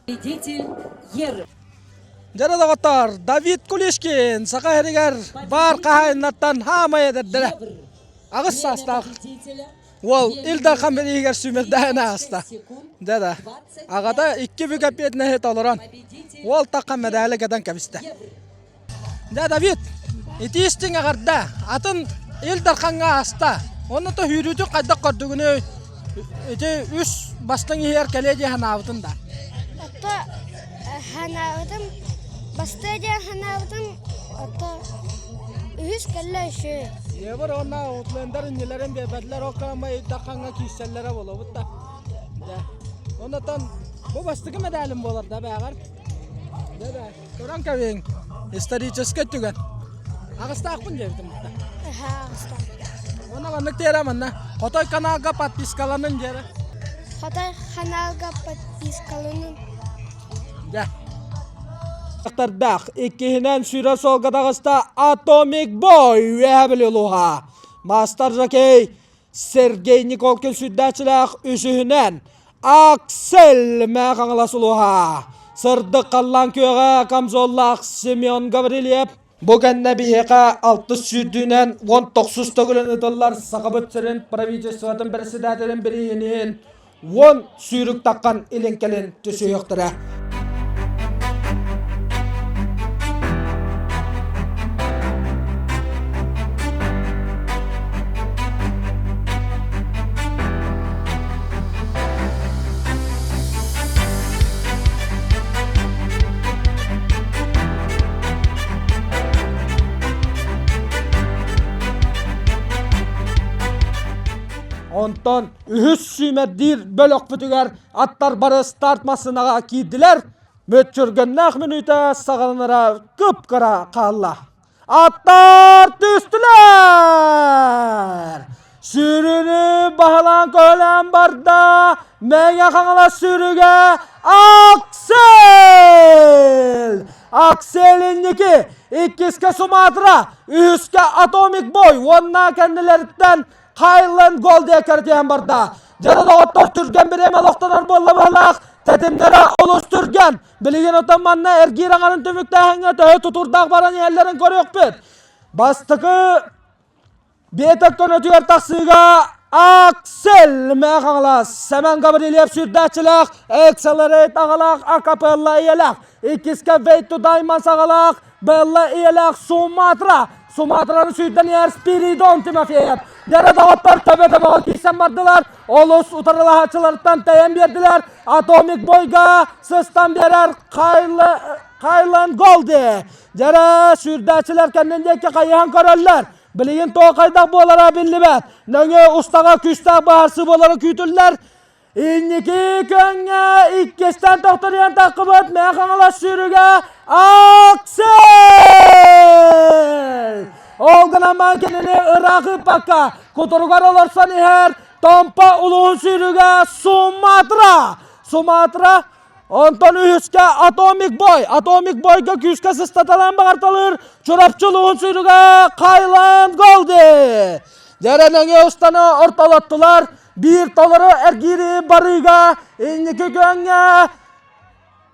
Победитель Ер. Дьэ доҕоттор, Давид Кулишкин саха сиригэр баар хаһаайыннартан хаамай эдэрдэрэ. Аҕыс саастаах Уол Ил Дархан бирииһигэр сүүмэрдээһин ааста. Дьэ да, аҕата икки бүк эппиэтинэһи толорон, уол таххан мэдээлэ кэтэн кэбистэ. Дьэ, Давид, итии истиҥ эҕэрдэ. Атын Ил Дархаҥҥа ааста. Онно то сүүрүүтүн хайдах көрдүгүнүй? Ити үс бастыҥ иһигэр кэлиэ дии санаабытын да. Ото санаабытым, бастыа диэн санаабытым, ото үһүс кэллэ үсү. Ийэбэр уонна Утлендер иннилэрин биэрбэтилэр, ол кырамай Дахаҥҥа киирсэллэрэ буолуобут да. Дьэ. Оннотон бу бастакы медалым буолар да бээҕэр. Дьэ да, көрөн кэбиҥ. Историческай түгэн. Аҕыстаахпын диэбитим да. Аха, аҕыстаах. Уонна маннык тиэрэ манна. Хотой каналга подпискаланын диэрэ. Хотой каналга подпискаланын. Дьэ. Тардаах иккиһинэн сүүрэр суолга таҕыста Atomic Boy үөһэ Бүлүү улууһа. Мастер жокей Сергей Николкин сүүрдээччилээх үсүһүнэн Аксель Мэхаҥалас улууһа. Сырдык халлаан күөҕэ камзоллаах Семен Гаврильев Бу кэннэ биһиэхэ алтыс сүүрдүүнэн 19 төгүлүн ыытыллар Сахабыт сирин правительствотын председателин бирииһин 10 сүүрүк таххан илин-кэлин түсүһүөхтэрэ. Онтон үһүс сүүмэрдиир бөлөхпүтүгэр аттар бары старт массыынаҕа киирдилэр. Мүччүргэннээх мүнүүтэ саҕаланара кып-кыра хаалла. Аттар түстүлэр! Сүүрүүнү баһылаан көһөлөөн барда Мэҥэ Хаҥалас сүүрүгэ Аксель! Аксель инники, иккискэ Суматра, үһүскэ Atomic Boy уонна кэннилэриттэн Highland Gold диэккэр тиһэн барда. Дьэ доҕоттор түргэн бириэмэ олохтонор буолла быһылаах, тэтимнэрэ олус түргэн. Билигин отон манна эргиир аҥарын түмүктээһиҥҥэ төһө тутурдаах баран иһэллэрин көрүөхпүт. Бастакы биэтэк көнөтүгэр тахсыыга Аксель Мэхаҥалас, Сэмэн Гаврильев сүүрдээччилээх, Accelerate аҕалаах Акапелла ийэлээх, иккискэ Wait to Diamonds аҕалаах Белла ийэлээх Суматра, Суматраны сүүрдэн иһэр Спиридон Тимофеев. Дьэрэ доҕоттор төбө-төбөҕө киирсэн бардылар, олус утарылаһааччылартан тэйэн биэрдилэр. Атомик бойга сыстан биэрэр Хайлы... Хайланд Голди. Дьэрэ сүүрдээччилэр кэннин диэки хайыһан көрөллөр. Билигин туох хайдах буолара биллибэт. Нөҥүө устаҕа күүстээх быһаарсыы буолара күүтүллэр. Инники күөҥҥэ иккистэн тохторуйан таххыбыт Мэҥэ Хаҥалас сүүрүгэ Аксель! Ол гынан баран кинини ыраах ыыппакка кутуругар олорсон иһэр Томпо улууһун сүүрүгэ Суматра! Суматра Онтон үһүскэ Atomic Boy. Atomic Boyга күүскэ сыстаталаан баҕарталыыр Чурапчы улууһун сүүрүгэ Хайланд Голди. Дьэрэ нөҥүө устаны ортолоттулар. Биир толору эргиири барыыга инники күөҥҥэ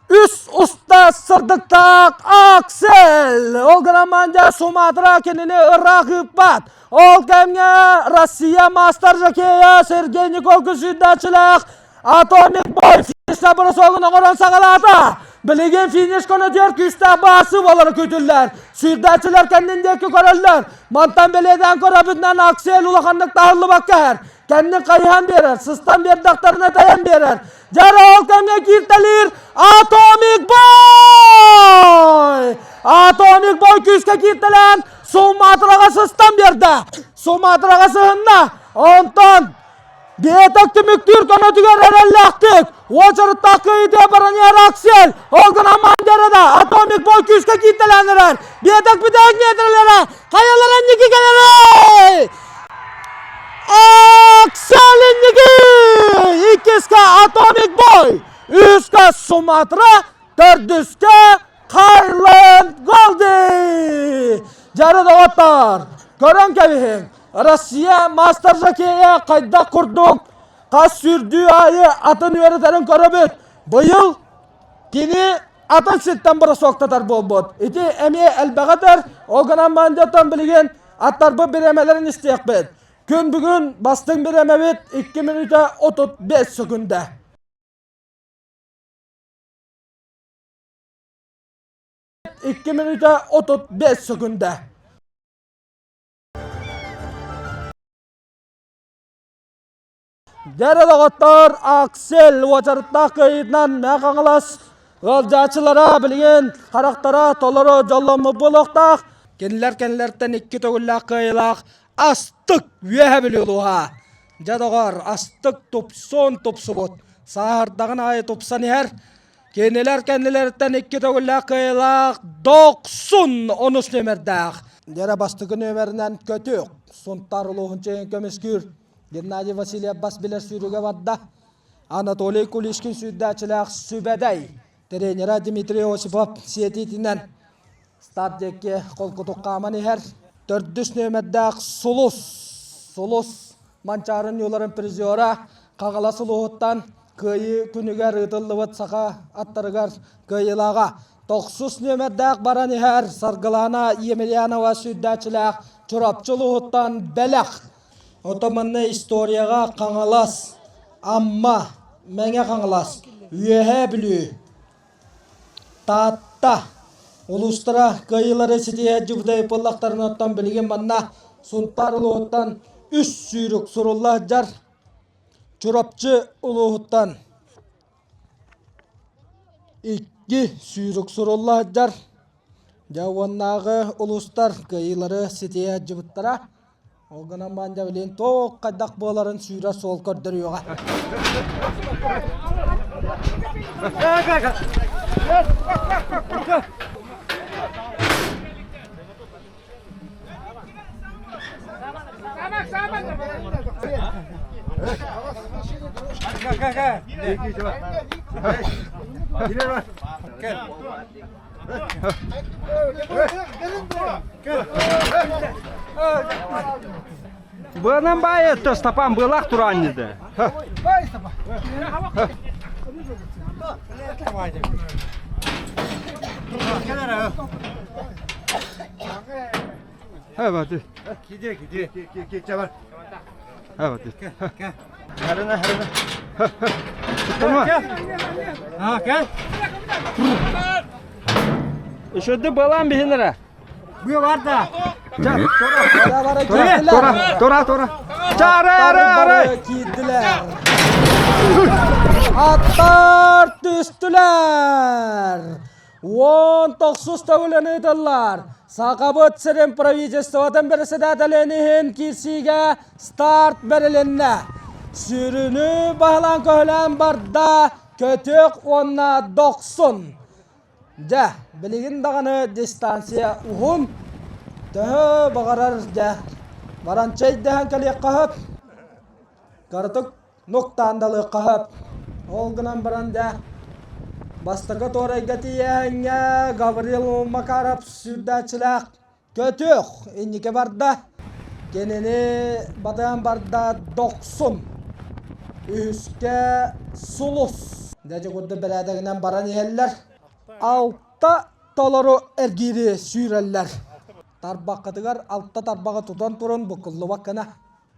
үс уста сырдыктаах Аксель. Ол гынан мандя Суматра кинини ыраах ыыппат. Ол кэмҥэ Россия мастер жокея Сергей Николкин сүүрдээччилээх Atomic Boy финишка бросогун оҥорон саҕалаата. Билигин финиш көнөтүөр күүстээх баасы буолара күүтүллэр. Сүүрдээччилэр кэннин диэки көрөллөр. Мантан бэлиэтээн көрөбүтүнэн Аксель улаханнык таһыллыбакка иһэр. Кэннин хайыһан биэрэр, сыстан биэрдэхтэринэ тэйэн биэрэр. Дьэ ол кэмҥэ кииртэлиир Atomic Boy! Atomic Boy күүскэ кииртэлээн Суматраҕа сыстан биэрдэ. Суматраҕа сыһынна. Онтон Биэтэк түмүктүүр көмөтүгэр эрэллээхтик уочараттаах кыайыытыгар баран иһэр Аксель ол гынан Мандера Atomic Boy күүскэ кииртэлээн эрэр. Биэтэк бүтэһик миэтэрэлэрэ хайалара инники кэлэрэй? Аксель инники! Иккискэ Atomic Boy, үһүскэ Суматра, төрдүскэ Хайленд Голди! Дьары доҕоттор, көрөн кэбиһиҥ, Россия мастер жокея хайдах курдук хас сүүрдүү аайы атын үөрэтэрин көрөбүт. Быйыл кини атын сиртэн бросоктатар буолбут. Ити эмиэ элбэҕи этэр, ол гынан бандьаттан билигин аттарбыт бириэмэлэрин истиэхпит. Күн бүгүн бастыҥ бириэмэбит 2 мүнүүтэ 35 сөкүндэ. 2 мүнүүтэ 35 сөкүндэ. Дьэрэ доҕоттор, Аксель уочараттаах кыайыытынан Мэҥэ Хаҥалас ыалдьааччылара билигин харахтара толору дьолломмут буолуохтаах. Кинилэр кэннилэриттэн икки төгүллээх кыайыылаах астык Үөһэ Бүлүү улууһа. Дьэ доҕор, астык тупсуон тупсубут. Сааһырдаҕын аайы тупсан иһэр. Кинилэр кэннилэриттэн икки төгүллээх кыайыылаах дохсун онус нүөмэрдээх. Дьэрэ бастакы нүөмэринэн Көтүк, Сунтаар улууһун чиэһин көмүскүүр Геннадий Васильев бас билэр сүүрүгэ барда. Анатолий Кулишкин сүүрдээччилээх Сүбэдэй тренера Дмитрий Осипов сиэтиитинэн старт диэки холкутук хааман иһэр. Төрдүс нүөмэрдээх Сулус, Сулус Манчаары ньууларын призера Хаҥалас улууһуттан Кыайыы күнүгэр ыытыллыбыт саха аттарыгар кыайыылааҕа тохсус нүөмэрдээх баран иһэр Саргылаана Емельянова сүүрдээччилээх Чурапчы улууһуттан бэлэх. Оттон манна историяҕа Хаҥалас, Амма, Мэҥэ Хаҥалас, Үөһээ Бүлүү, Таатта улуустара кыайыылары ситиһэ дьыбытай буоллахтарына оттон билигин манна Сунтаар улууһуттан үс сүүрүк сурулла сылдьар. Чурапчы улууһуттан икки сүүрүк сурулла сылдьар. Дьэ уоннааҕы улуустар кыайыылары ситиһэ сылдьыбыттара. Ол гынан баран дьэ билигин туох хайдах буоларын сүүрэр суол көрдөрүөҕэ. Быанан баайы Степан быалаах тураан деді. Evet. Kide kide kide var. Evet. Herine herine. Tamam. Ha gel. Үшөдді балам бихинere. Бу бар да. Тора, тора, тора, тора. Чары, ары, ары. Киирдилэр. Аттар түстүлэр. 19 төгүлүн ыытыллар. Сахабыт сирин правительствотын председателин иһин киирсиигэ старт бэрилиннэ. Сүрүнү баһылаан көһүлээн барда Көтүөх уонна Дохсун. Дьэ, билигин даҕаны дистанция уһун. Төһө баҕарар дьэ, баран чэйдэһэн кэлиэххэ сөп. Кыратык нуктаандалыахха сөп. Ол гынан баран дьэ, бастакы туорайга тиийээһиҥҥэ Гаврил Макаров сүүрдээччилээх Көтүөх инники барда. Кинини батыһан барда Дохсун. Үһүскэ Сулус. Дьэ курдук бэрээдэгинэн баран иһэллэр. Алта толору эргиири сүүрэллэр. Тарбаххытыгар алта тарбаҕы тутан туран буккуллубат гына.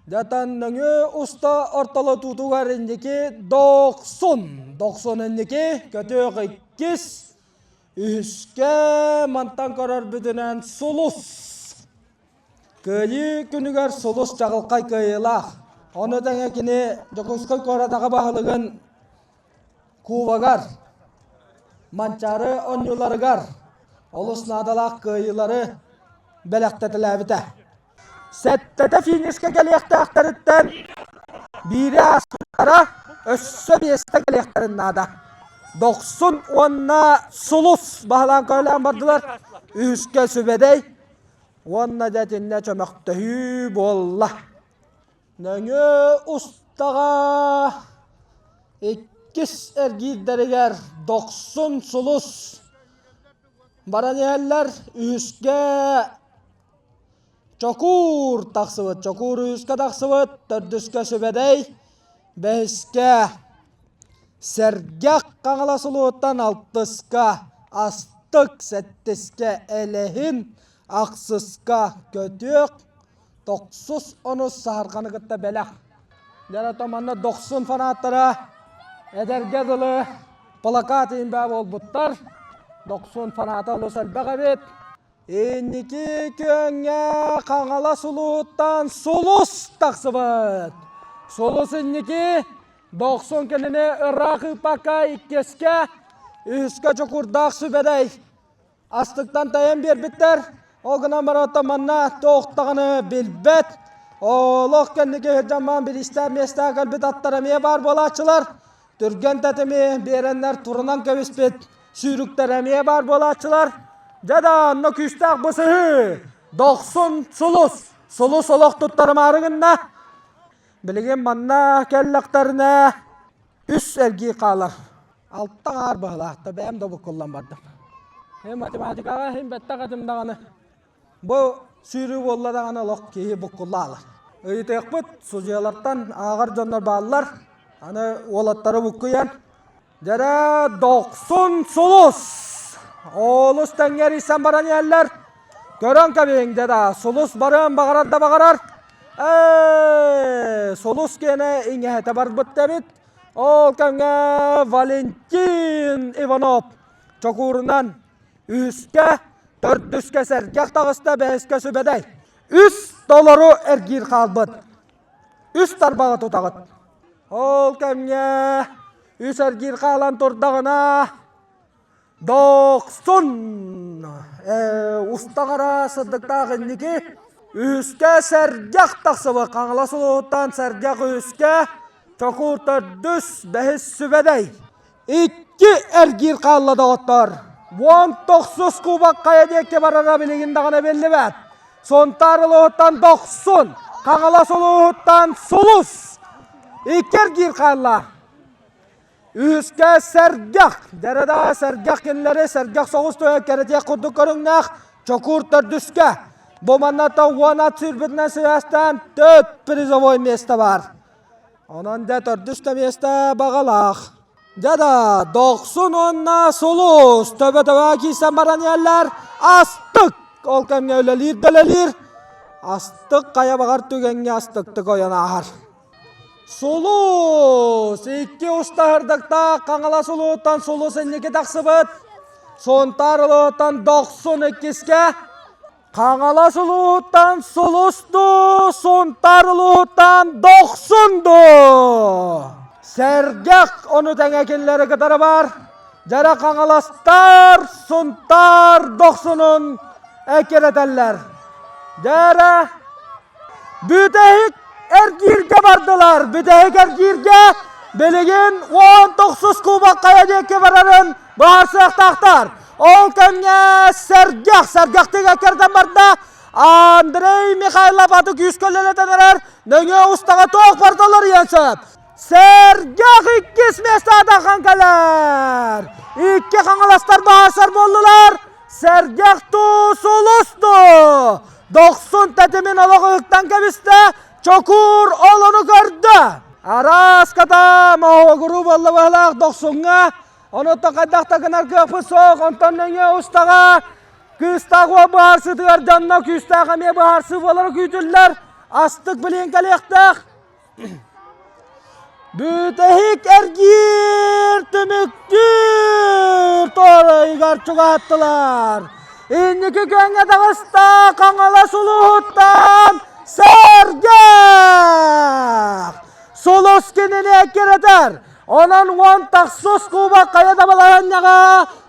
Дьатан нөҥүө уста ортолотуутугар инники Дохсун. Дохсун инники, көтүөх иккис, Үһүскэ мантан көрөрбүтүнэн Сулус. Кыайыы күнүгэр Сулус чаҕылхай кыайыылаах. Ону тэҥэ кини Дьокуускай куорат аҕа баһылыгын кубогар, Манчаары оонньууларыгар олус наадалаах кыайыылары бэлэхтэтэлээбитэ. Сэттэтэ финишка кэлиэхтээхтэриттэн биирэ ааспыттара, өссө биэстэ кэлиэхтэрин наада. Дохсун уонна Сулус баһылаан көһөлөөн бардылар. Үһүскэ Сүбэдэй уонна дьэ итиннэ чөмөхтөһүү буолла. Нөҥүө устаҕа иккис эргиирдэригэр Дохсун Сулус баран иһэллэр. Үһүскэ Чокуур тахсыбыт, Чокуур үһүскэ тахсыбыт, төрдүскэ Сүбэдэй, бэһискэ Сэргэх Хаҥалас улууһуттан алтыска Астык, сэттискэ Элэһин, ахсыска Көтүөх, тохсус онус Саһарҕаны кытта бэлэх. Дьэ, оттон манна дохсун фанаттара эдэргэ дылы плакат иинбээ буолбуттар. Дохсун фаната олус элбэх эбит. Инники күөҥҥэ Хаҥалас улууһуттан Сулус тахсыбыт. Сулус инники Дохсун кинини ыраах ыыппакка иккискэ, үһүскэ Чокурдаах Сүбэдэй астыктан тайан биэрбиттэр. Ол гынан баран манна туох даҕаны билбэт. Олох кэнники сылдьан бириистээх миэстэҕэ кэлбит аттар эмиэ баар буолааччылар. Түргэн тэтими биэрэннэр турунан кэбиспит сүүрүктэр эмиэ баар буолааччылар. Дьэ да, онно күүстээх бысыһыы! Дохсун сулус! Сулус олох туттарымаары гынна. Билигин манна кэллэхтэринэ үс эргии хаалар. Алта аҥаар быһылаах да бэйэм да буккуллан бардым. Математикаҕа иһин бэттэх этим даҕаны. Бу сүүрүү буолла даҕаны олох киһи буккулла аалар. Ыйытыахпыт, судьуйалартан ааҕар дьоннор бааллар. Аны уолаттары буккуйан, дьэрэ дохсун сулус! Олус тэҥҥэ эрийсэн баран иһэллэр. Көрөн кэбиһиҥ дьэ да, сулус барыан баҕарар да баҕарар. Ээ, сулус киэнэ иҥэһэтэ барбыт эбит. Ол кэмҥэ Валентин Иванов чокуурунан Үһүскэ, төрдүскэ сэргэх таҕыста, бэһискэ сүбэдэй. Үс толору эргиир хаалбыт. Үс тарбаҕы тутаҕыт. Ол кэмҥэ үс эргиир хаалан турдаҕына, дохсун устаҕара сырдыктаах инники үһүскэ сэргэх тахсыбыт Хаҥалас улууһуттан сэргэх үһүскэ Чокуур төрдүс, бэһис сүбэдэй. Икки эргиир хаалла доҕоттор. 19 кубок хайа диэки барара билигин даҕаны биллибэт. Сунтаар улууһуттан Дохсун, Хаҥалас улууһуттан Сулус. Икки эргиир хаалла. Үһүскэ Сэргэх. Дэрэ Сэргэх кинилэри Сэргэх соҕус туһа кэрэтиэх курдук көрүҥнээх Чокуур төрдүскэ. Бу манната уон ат сүүрбүтүнэн сибээстээн төрт призовой место бар. Онон дьэ төрдүс да миэстэ баҕалаах. Дьэ да, Дохсун уонна Сулус төбө-төбө киирсэн баран иһэллэр. Астык! Ол кэмҥэ үлэлиир да үлэлиир. Астык хайа баҕар түгэҥҥэ астыктык ойон ааһар. Сулус! Икки устаһырдыктаах Хаҥалас улууттан Сулус инники тахсыбыт. Сунтаар улууттан Дохсун иккискэ. Хаҥалас улууһуттан Сулус дуу, Сунтаар улууһуттан Дохсун дуу? Сэргэх ону тэҥэ кинилэри кытары бар. Дьара Хаҥаластар Сунтаар дохсунун эккирэтэллэр. Дьара бүтэһик эргииргэ бардылар. Бүтэһик эргииргэ билигин 19 кубок хайа диэки барарын быһаарсыахтаахтар. Ол кэмҥэ сэргэх, сэргэхтик эккирэтэн барда. Андрей Михайлов аты күүскэ үлэлэтэн эрэр. Нөҥүө устаҕа туох барда олоруйан сөп. Сэргэх иккис миэстэҕэ таххан кэлэр. Икки хаҥаластар баһарсар буоллулар. Сэргэх туу сулус дуу. Дохсун тэтимин олох ыһыктан кэбистэ. Чокуур ол ону көрдө. Араас ката моһуогуруу буолла быһалаах дохсуҥҥа. Онуттан хайдах да гынар кыахпыт суох. Онтон нөҥүө устаҕа кыыстаах уол быһаарсыытыгар дьонно күүстээх эмиэ быһаарсыы буолара күүтүллэр. Астык билиэн кэлиэхтээх. Бүтэһик эргиир түмүктүүр торуйугар чугаһаттылар. Инники күөҥҥэ таҕыста Хаҥалас улууһуттан Сэргэх! Сулус кинини эккирэтэр. Онон уон тахсыс кубок хайа да балаһыанньаҕа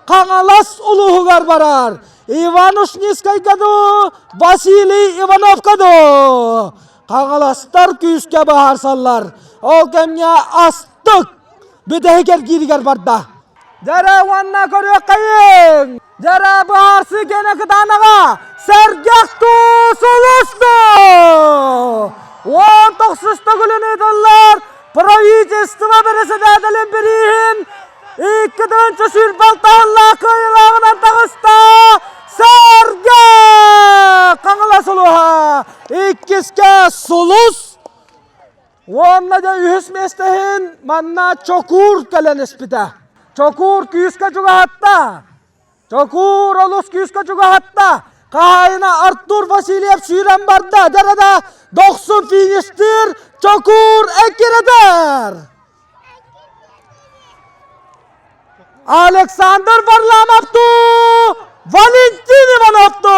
Хаҥалас улууһугар барар. Иван Ушницкайга дуу, Василий Ивановка дуу? Хаҥаластар күүскэ быһаарсаллар. Ол кэмҥэ астык бүтэһик эргииригэр барда. Дьэрэ уонна көрүөххэйиҥ! Дьэрэ быһаарсыы киэнэ кытаанаҕа сэргэх туу сулус дуу! 19 төгүлүн ыытыллар правительство бэрэссэдээтэлин бирииһин 2 сүүрбэ кыайыылааҕынан таҕыста Сэргэх Хаҥалас улууһа иккискэ Сулус уонна дьэ үһүс миэстэһин манна Чокуур кэлэн испитэ. Чокуур күүскэ чугаһатта. Чокуур олус күүскэ чугаһатта. Хаһаайына Артур Васильев сүүрэн барда. Дьэ да дохсун фиништыыр Чокуур эккирэтэр. Александр Варламовту, Валентин Ивановту!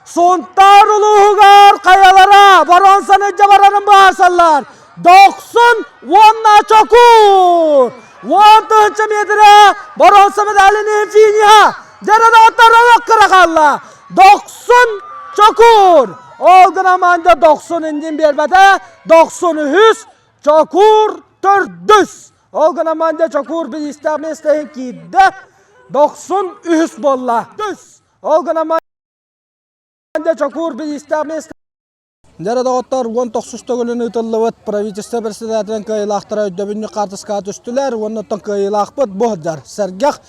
Сунтаар улууһугар хайалара боруонсаны дьабарарын быһаарсаллар. Дохсун уонна Чокуур! 10 тыһыынча метрэ боруонса медалин иһин финиһа дьарыдоҕоттор олох кыра хаалла. Дохсун Чокуур! Ол гынан манна Дохсун иннин биэрбэтэ. Дохсун үһүс, Чокуур төрдүс. Ол гынан манна Чокуур бириистээх миэстэһин киирдэ. Дохсун үһүс буолла. Түс. Ол гынан манна Чокуур бириистээх миэстэ Дьэрэ доҕоттор, 19 төгүлүн ыытыллыбыт правительство председателин кыайыылаахтара өйдөбүнньүк хаартыскаҕа түстүлэр уонна оттон кыайыылаахпыт бу сылдьар. Сэргэх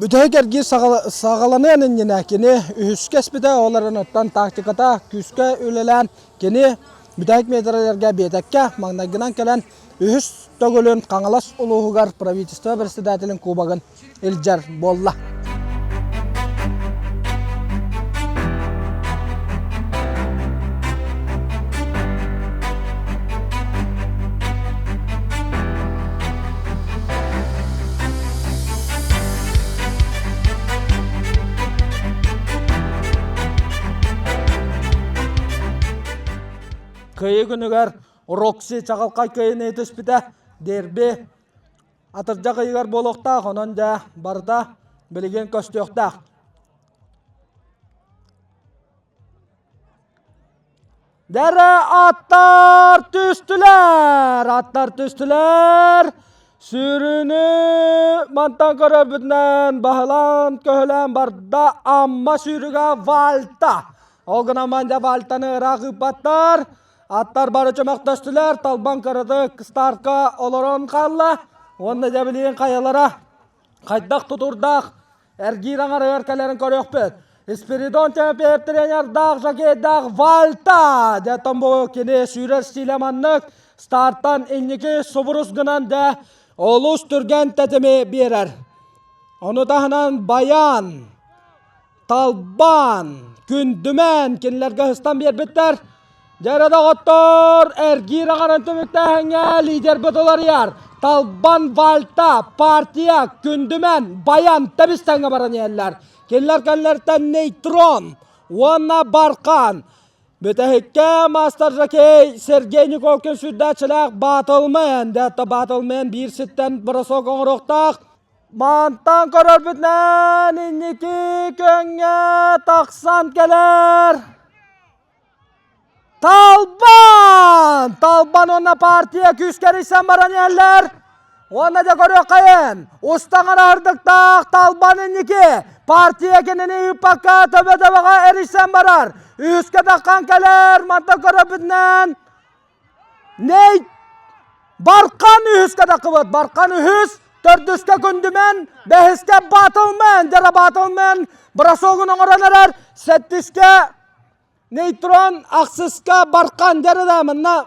бүтэһик эргиир саҕаланыан иннинэ кини үһүскэ эспитэ, ол эрэн оттон тактиката күүскэ үлэлээн кини Бүтэһик миэтэрэлэргэ биэтэккэ маҥнайгынан кэлэн үһүс төгүлүн Хаҥалас улууһугар правительство председателин кубогын илдьэр буолла. Кыайыы күнүгэр Рокси чаҕылхай кыайыыны түспүтэ. Дерби атырдьах ыйыгар буолуохтаах, онон дьэ барыта билигин көстүөхтээх. Дэрэ аттар түстүлэр, аттар түстүлэр. Сүрүнү мантан көрөрбүтүнэн баһылаан көһөлөөн барда Амма сүүрүгэ Вальта. Ол гынан мандя Вальтаны ыраах ыыппаттар. Аттар бары чөмөхтөстүлэр, талбан кыратык стартка олорон хаалла. Уонна дьэ билигин хайалара хайдах тутурдаах эргиир аҥарыгар кэлэрин көрүөхпүт. Спиридон Тимофеев тренердаах, жокейдаах Вальта! Дьэ, бу кини сүүрэр стилэ маннык. Стартан инники субурус гынан да олус түргэн тэтими биэрэр. Ону таһынан Баян, Талбан, Күндүмэн кинилэргэ ыһыстан биэрбиттэр. Дьэрэ доҕоттор, эргиир аҥарын түмүктээһиҥҥэ лидербит уларыйар. Талбан Вальта, партия, Күндүмэн, Баян тэбис-тэҥҥэ баран иһэллэр. Кинилэр кэннилэриттэн Нейтрон уонна Бархан. Бүтэһиккэ мастер жокей Сергей Николкин сүрдээччилээх Батлмен, дэтэ Батлмен биир ситтэн бросок оҥоруохтаах. Мантан көрөрбүтүнэн инники күөҥҥэ тахсан кэлэр. Талбан! Талбан уонна партия күүскэ эрийсэн баран иһэллэр. Уонна дьэ көрүөххэйин, устаҥар аһырдыктаах Талбан инники партия кинини ыыппакка төбө-төбөҕө эрийсэн барар. Үһүскэ таххан кэлэр, мантан көрөрбүтүнэн Ней Бархан үһүскэ таххыбыт. Бархан үһүс, төрдүскэ Күндүмэн, бэһискэ Батлмен, дьара Батлмен бросогун оҥорон эрэр, сэттискэ Нейтрон ахсыска бархан дьарыда манна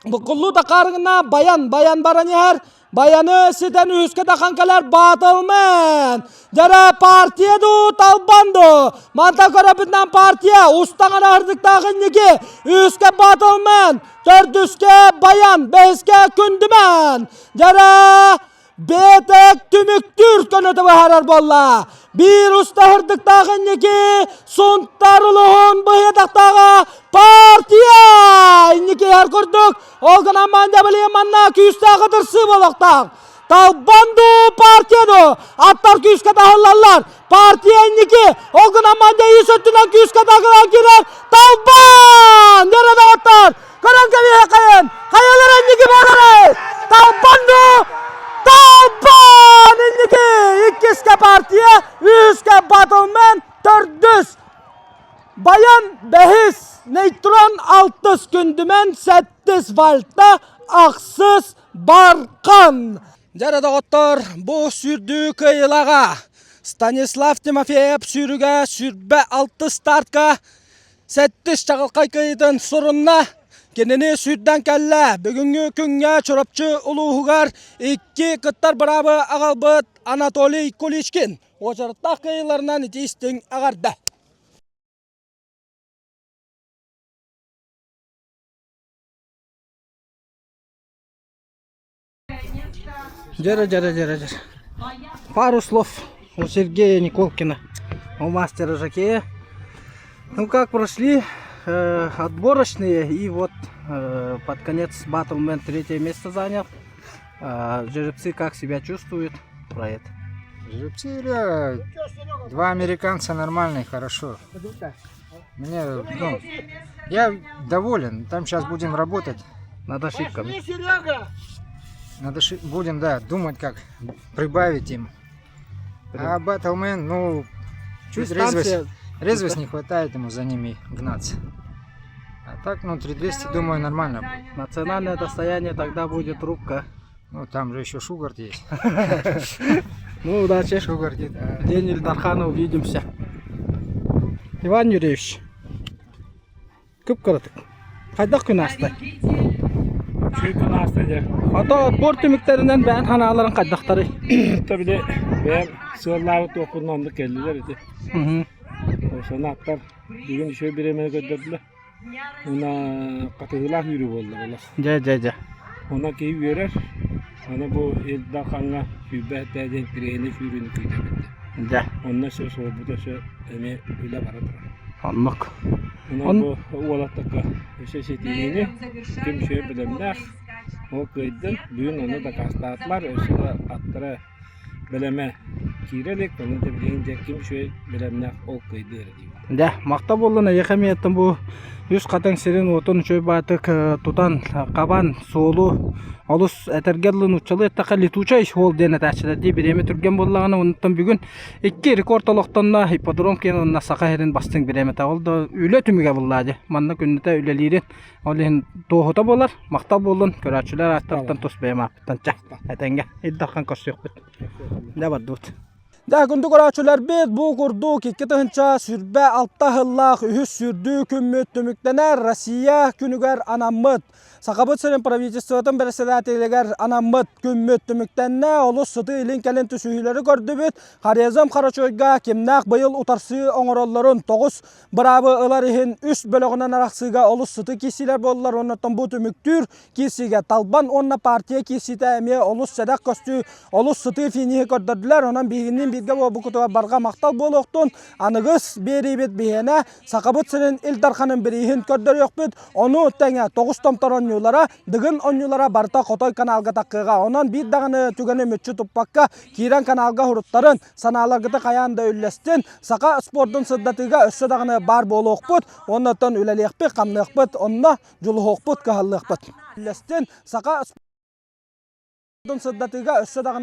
буккуллуу такаарыгына баян баян баран иһэр баяны ситэн үһүскэ тахан кэлэр Батлмен дьара партия дуу талбан дуу манта көрөбүтүнэн партия устаҥан аһырдыктаах инники үһүскэ Батлмен төрдүскэ баян бэһискэ күндүмэн дьара Бэтэк түмүктүүр көнөтө быһаарар буолла. Биир устаһырдыктаах инники Сунтар улуһун быһыатахтааҕа партия инники иһэр курдук ол гынан мандабылы манна күүстээх ытырсыы буолуохтаах. Талбан дуу партия дуу аттар күүскэ таһыллаллар. Партия инники ол гынан манда ис өттүнэн күүскэ таһыллан киирэр. Талбан! Дөрө доҕоттор! Көрөн кэбиһэххайын! Хайалар инники буоларый? Талбан дуу? Талбан инники! Иккискэ партия, үһүскэ Батлмен, төрдүс Баян бэһис, Нейтрон алтыс, Күндүмэн сэттис, Вальта ахсыс, Бархан. Дьэ доҕоттор, бу сүүрдүү кыайыылааҕа Станислав Тимофеев сүүрүгэ сүүрбэ алтыс стартка Сэттис чаҕылхай кыайыытын сурунна. Кинини сүүрдэн кэллэ. Бүгүҥҥү күҥҥэ Чурапчы улууһугар икки кыттар быраабы аҕалбыт Анатолий Куличкин уочараттаах кыайыыларынан ити истиҥ эҕэрдэ. Дьэрэ, дьэрэ, дьэрэ, дьэрэ. Пару слов у Сергея Николкина, у мастера жокея. Ну как прошли э, отборочные и вот э, под конец Батлмен третье место занял. Э, жеребцы как себя чувствуют про это? Жеребцы, да, два американца нормальные, хорошо. Мне, ну, я доволен. Там сейчас будем работать. Над ошибками. Надо будем, да, думать, как прибавить им. А Батлмен, ну, чуть резвость, резвость не хватает ему за ними гнаться. А так, ну, 3200, думаю, нормально будет. Национальное достояние тогда будет рубка. Ну, там же еще Шугарт есть. Ну, удачи. Шугарт, да. День Ильдархана увидимся. Иван Юрьевич, кып-кыратык. Хайдах күн ааста? Үчүгэй күн ааста дьэ. Ото отбор түмүктэринэн бэйэн ханааларын хайдахтарый? Били бэйэм сыаллаабыт туохпунан оннук кэллилэр ити. Сонаттар бүгүн үчүгэй бириэмэни көрдөрдүлэр. Уонна хатыһыылаах үүрүү буолла олох. Дьэ дьэ дьэ. Онон киһи үөрэр. Аны бу Ил Дархаҥҥа 20 этээ диэн тириэһинэй сүүрүүнү күүтэбит. Дьэ. Онно өссө суолбут өссө эмиэ үлэ бара турар. Оннук. Онон бу уолаттарга өссө ситиһиини, ким үчүгэй бэлэмнээх, ол кыайдын. Бүгүн ону дакаастаатылар, өссө да аттара бэлэмэ киирэ илик, онон да билигин дьэ ким үчүгэй бэлэмнээх ол кыайдыа эрэ диибин. Дьэ, махтал буоллун эйиэхэ эмиэттэн бу үс хатыҥ сирин уотун үчүгэй баатык тутан, хабан, суолу олус этэргэ дылы нууччалыы эттэххэ летучай суол диэн этээччилэр дии бириэмэ түргэн буоллаҕына онтон бүгүн икки рекорд олохтонно ипподром киэн уонна Саха сирин бастыҥ бириэмэтэ ол да үлэ түмүгэ буллаа дии манна күннэтэ үлэлиирин ол иһин туоһута буолар махтал буоллун көрөөччүлэр ааттарыттан тус бэйэм ааппыттан чэ этэҥҥэ ил дархан көрсүөхпүт дьэ бардыбыт Дьэ, күндү көрөөччүлэрбит, бу курдук 2026 сыллаах үһүс сүүрдүү күммүт түмүктэнэр Россия күнүгэр анаммыт. Сахабыт сирин правительствотын бэрэссэдээтэлигэр анаммыт күммүт түмүктэннэ. Олус сытыы илин-кэлин түсүһүүлэри көрдүбүт. Хорезм Харачойга кимнээх быйыл утарсыы оҥороллорун тоҕус быраабы ылар иһин үс бөлөҕүнэн арахсыыга олус сытыы киирсиилэр буоллар. Оннуттан бу түмүктүүр киирсиигэ Талбан уонна партия киирсиитэ эмиэ олус сэдэх көстүү, олус сытыы финиһи көрдөрдүлэр. Онон биһигинниин бииргэ буолбуккутугар барҕа махтал буолуохтун. Аныгыс биэриибит биһиэнэ Сахабыт сирин Ил Дарханын бирииһин көрдөрүөхпүт. Ону тэҥэ тоҕус томтор оонньуулара, Дыгын оонньуулара барыта Хотой каналга таххыаҕа. Онон биир даҕаны түгэни мүччү туппакка киирэн каналга уруттарын, санааларгыты хайаан да үллэстин. Саха спордун сырдатыыга өссө даҕаны баар буолуохпут. Оннуттан үлэлиэхпит, хамныахпыт, онно дьулуһуохпут, кыһаллыахпыт. Үллэстин. Саха спордун сырдатыыга өссө даҕаны.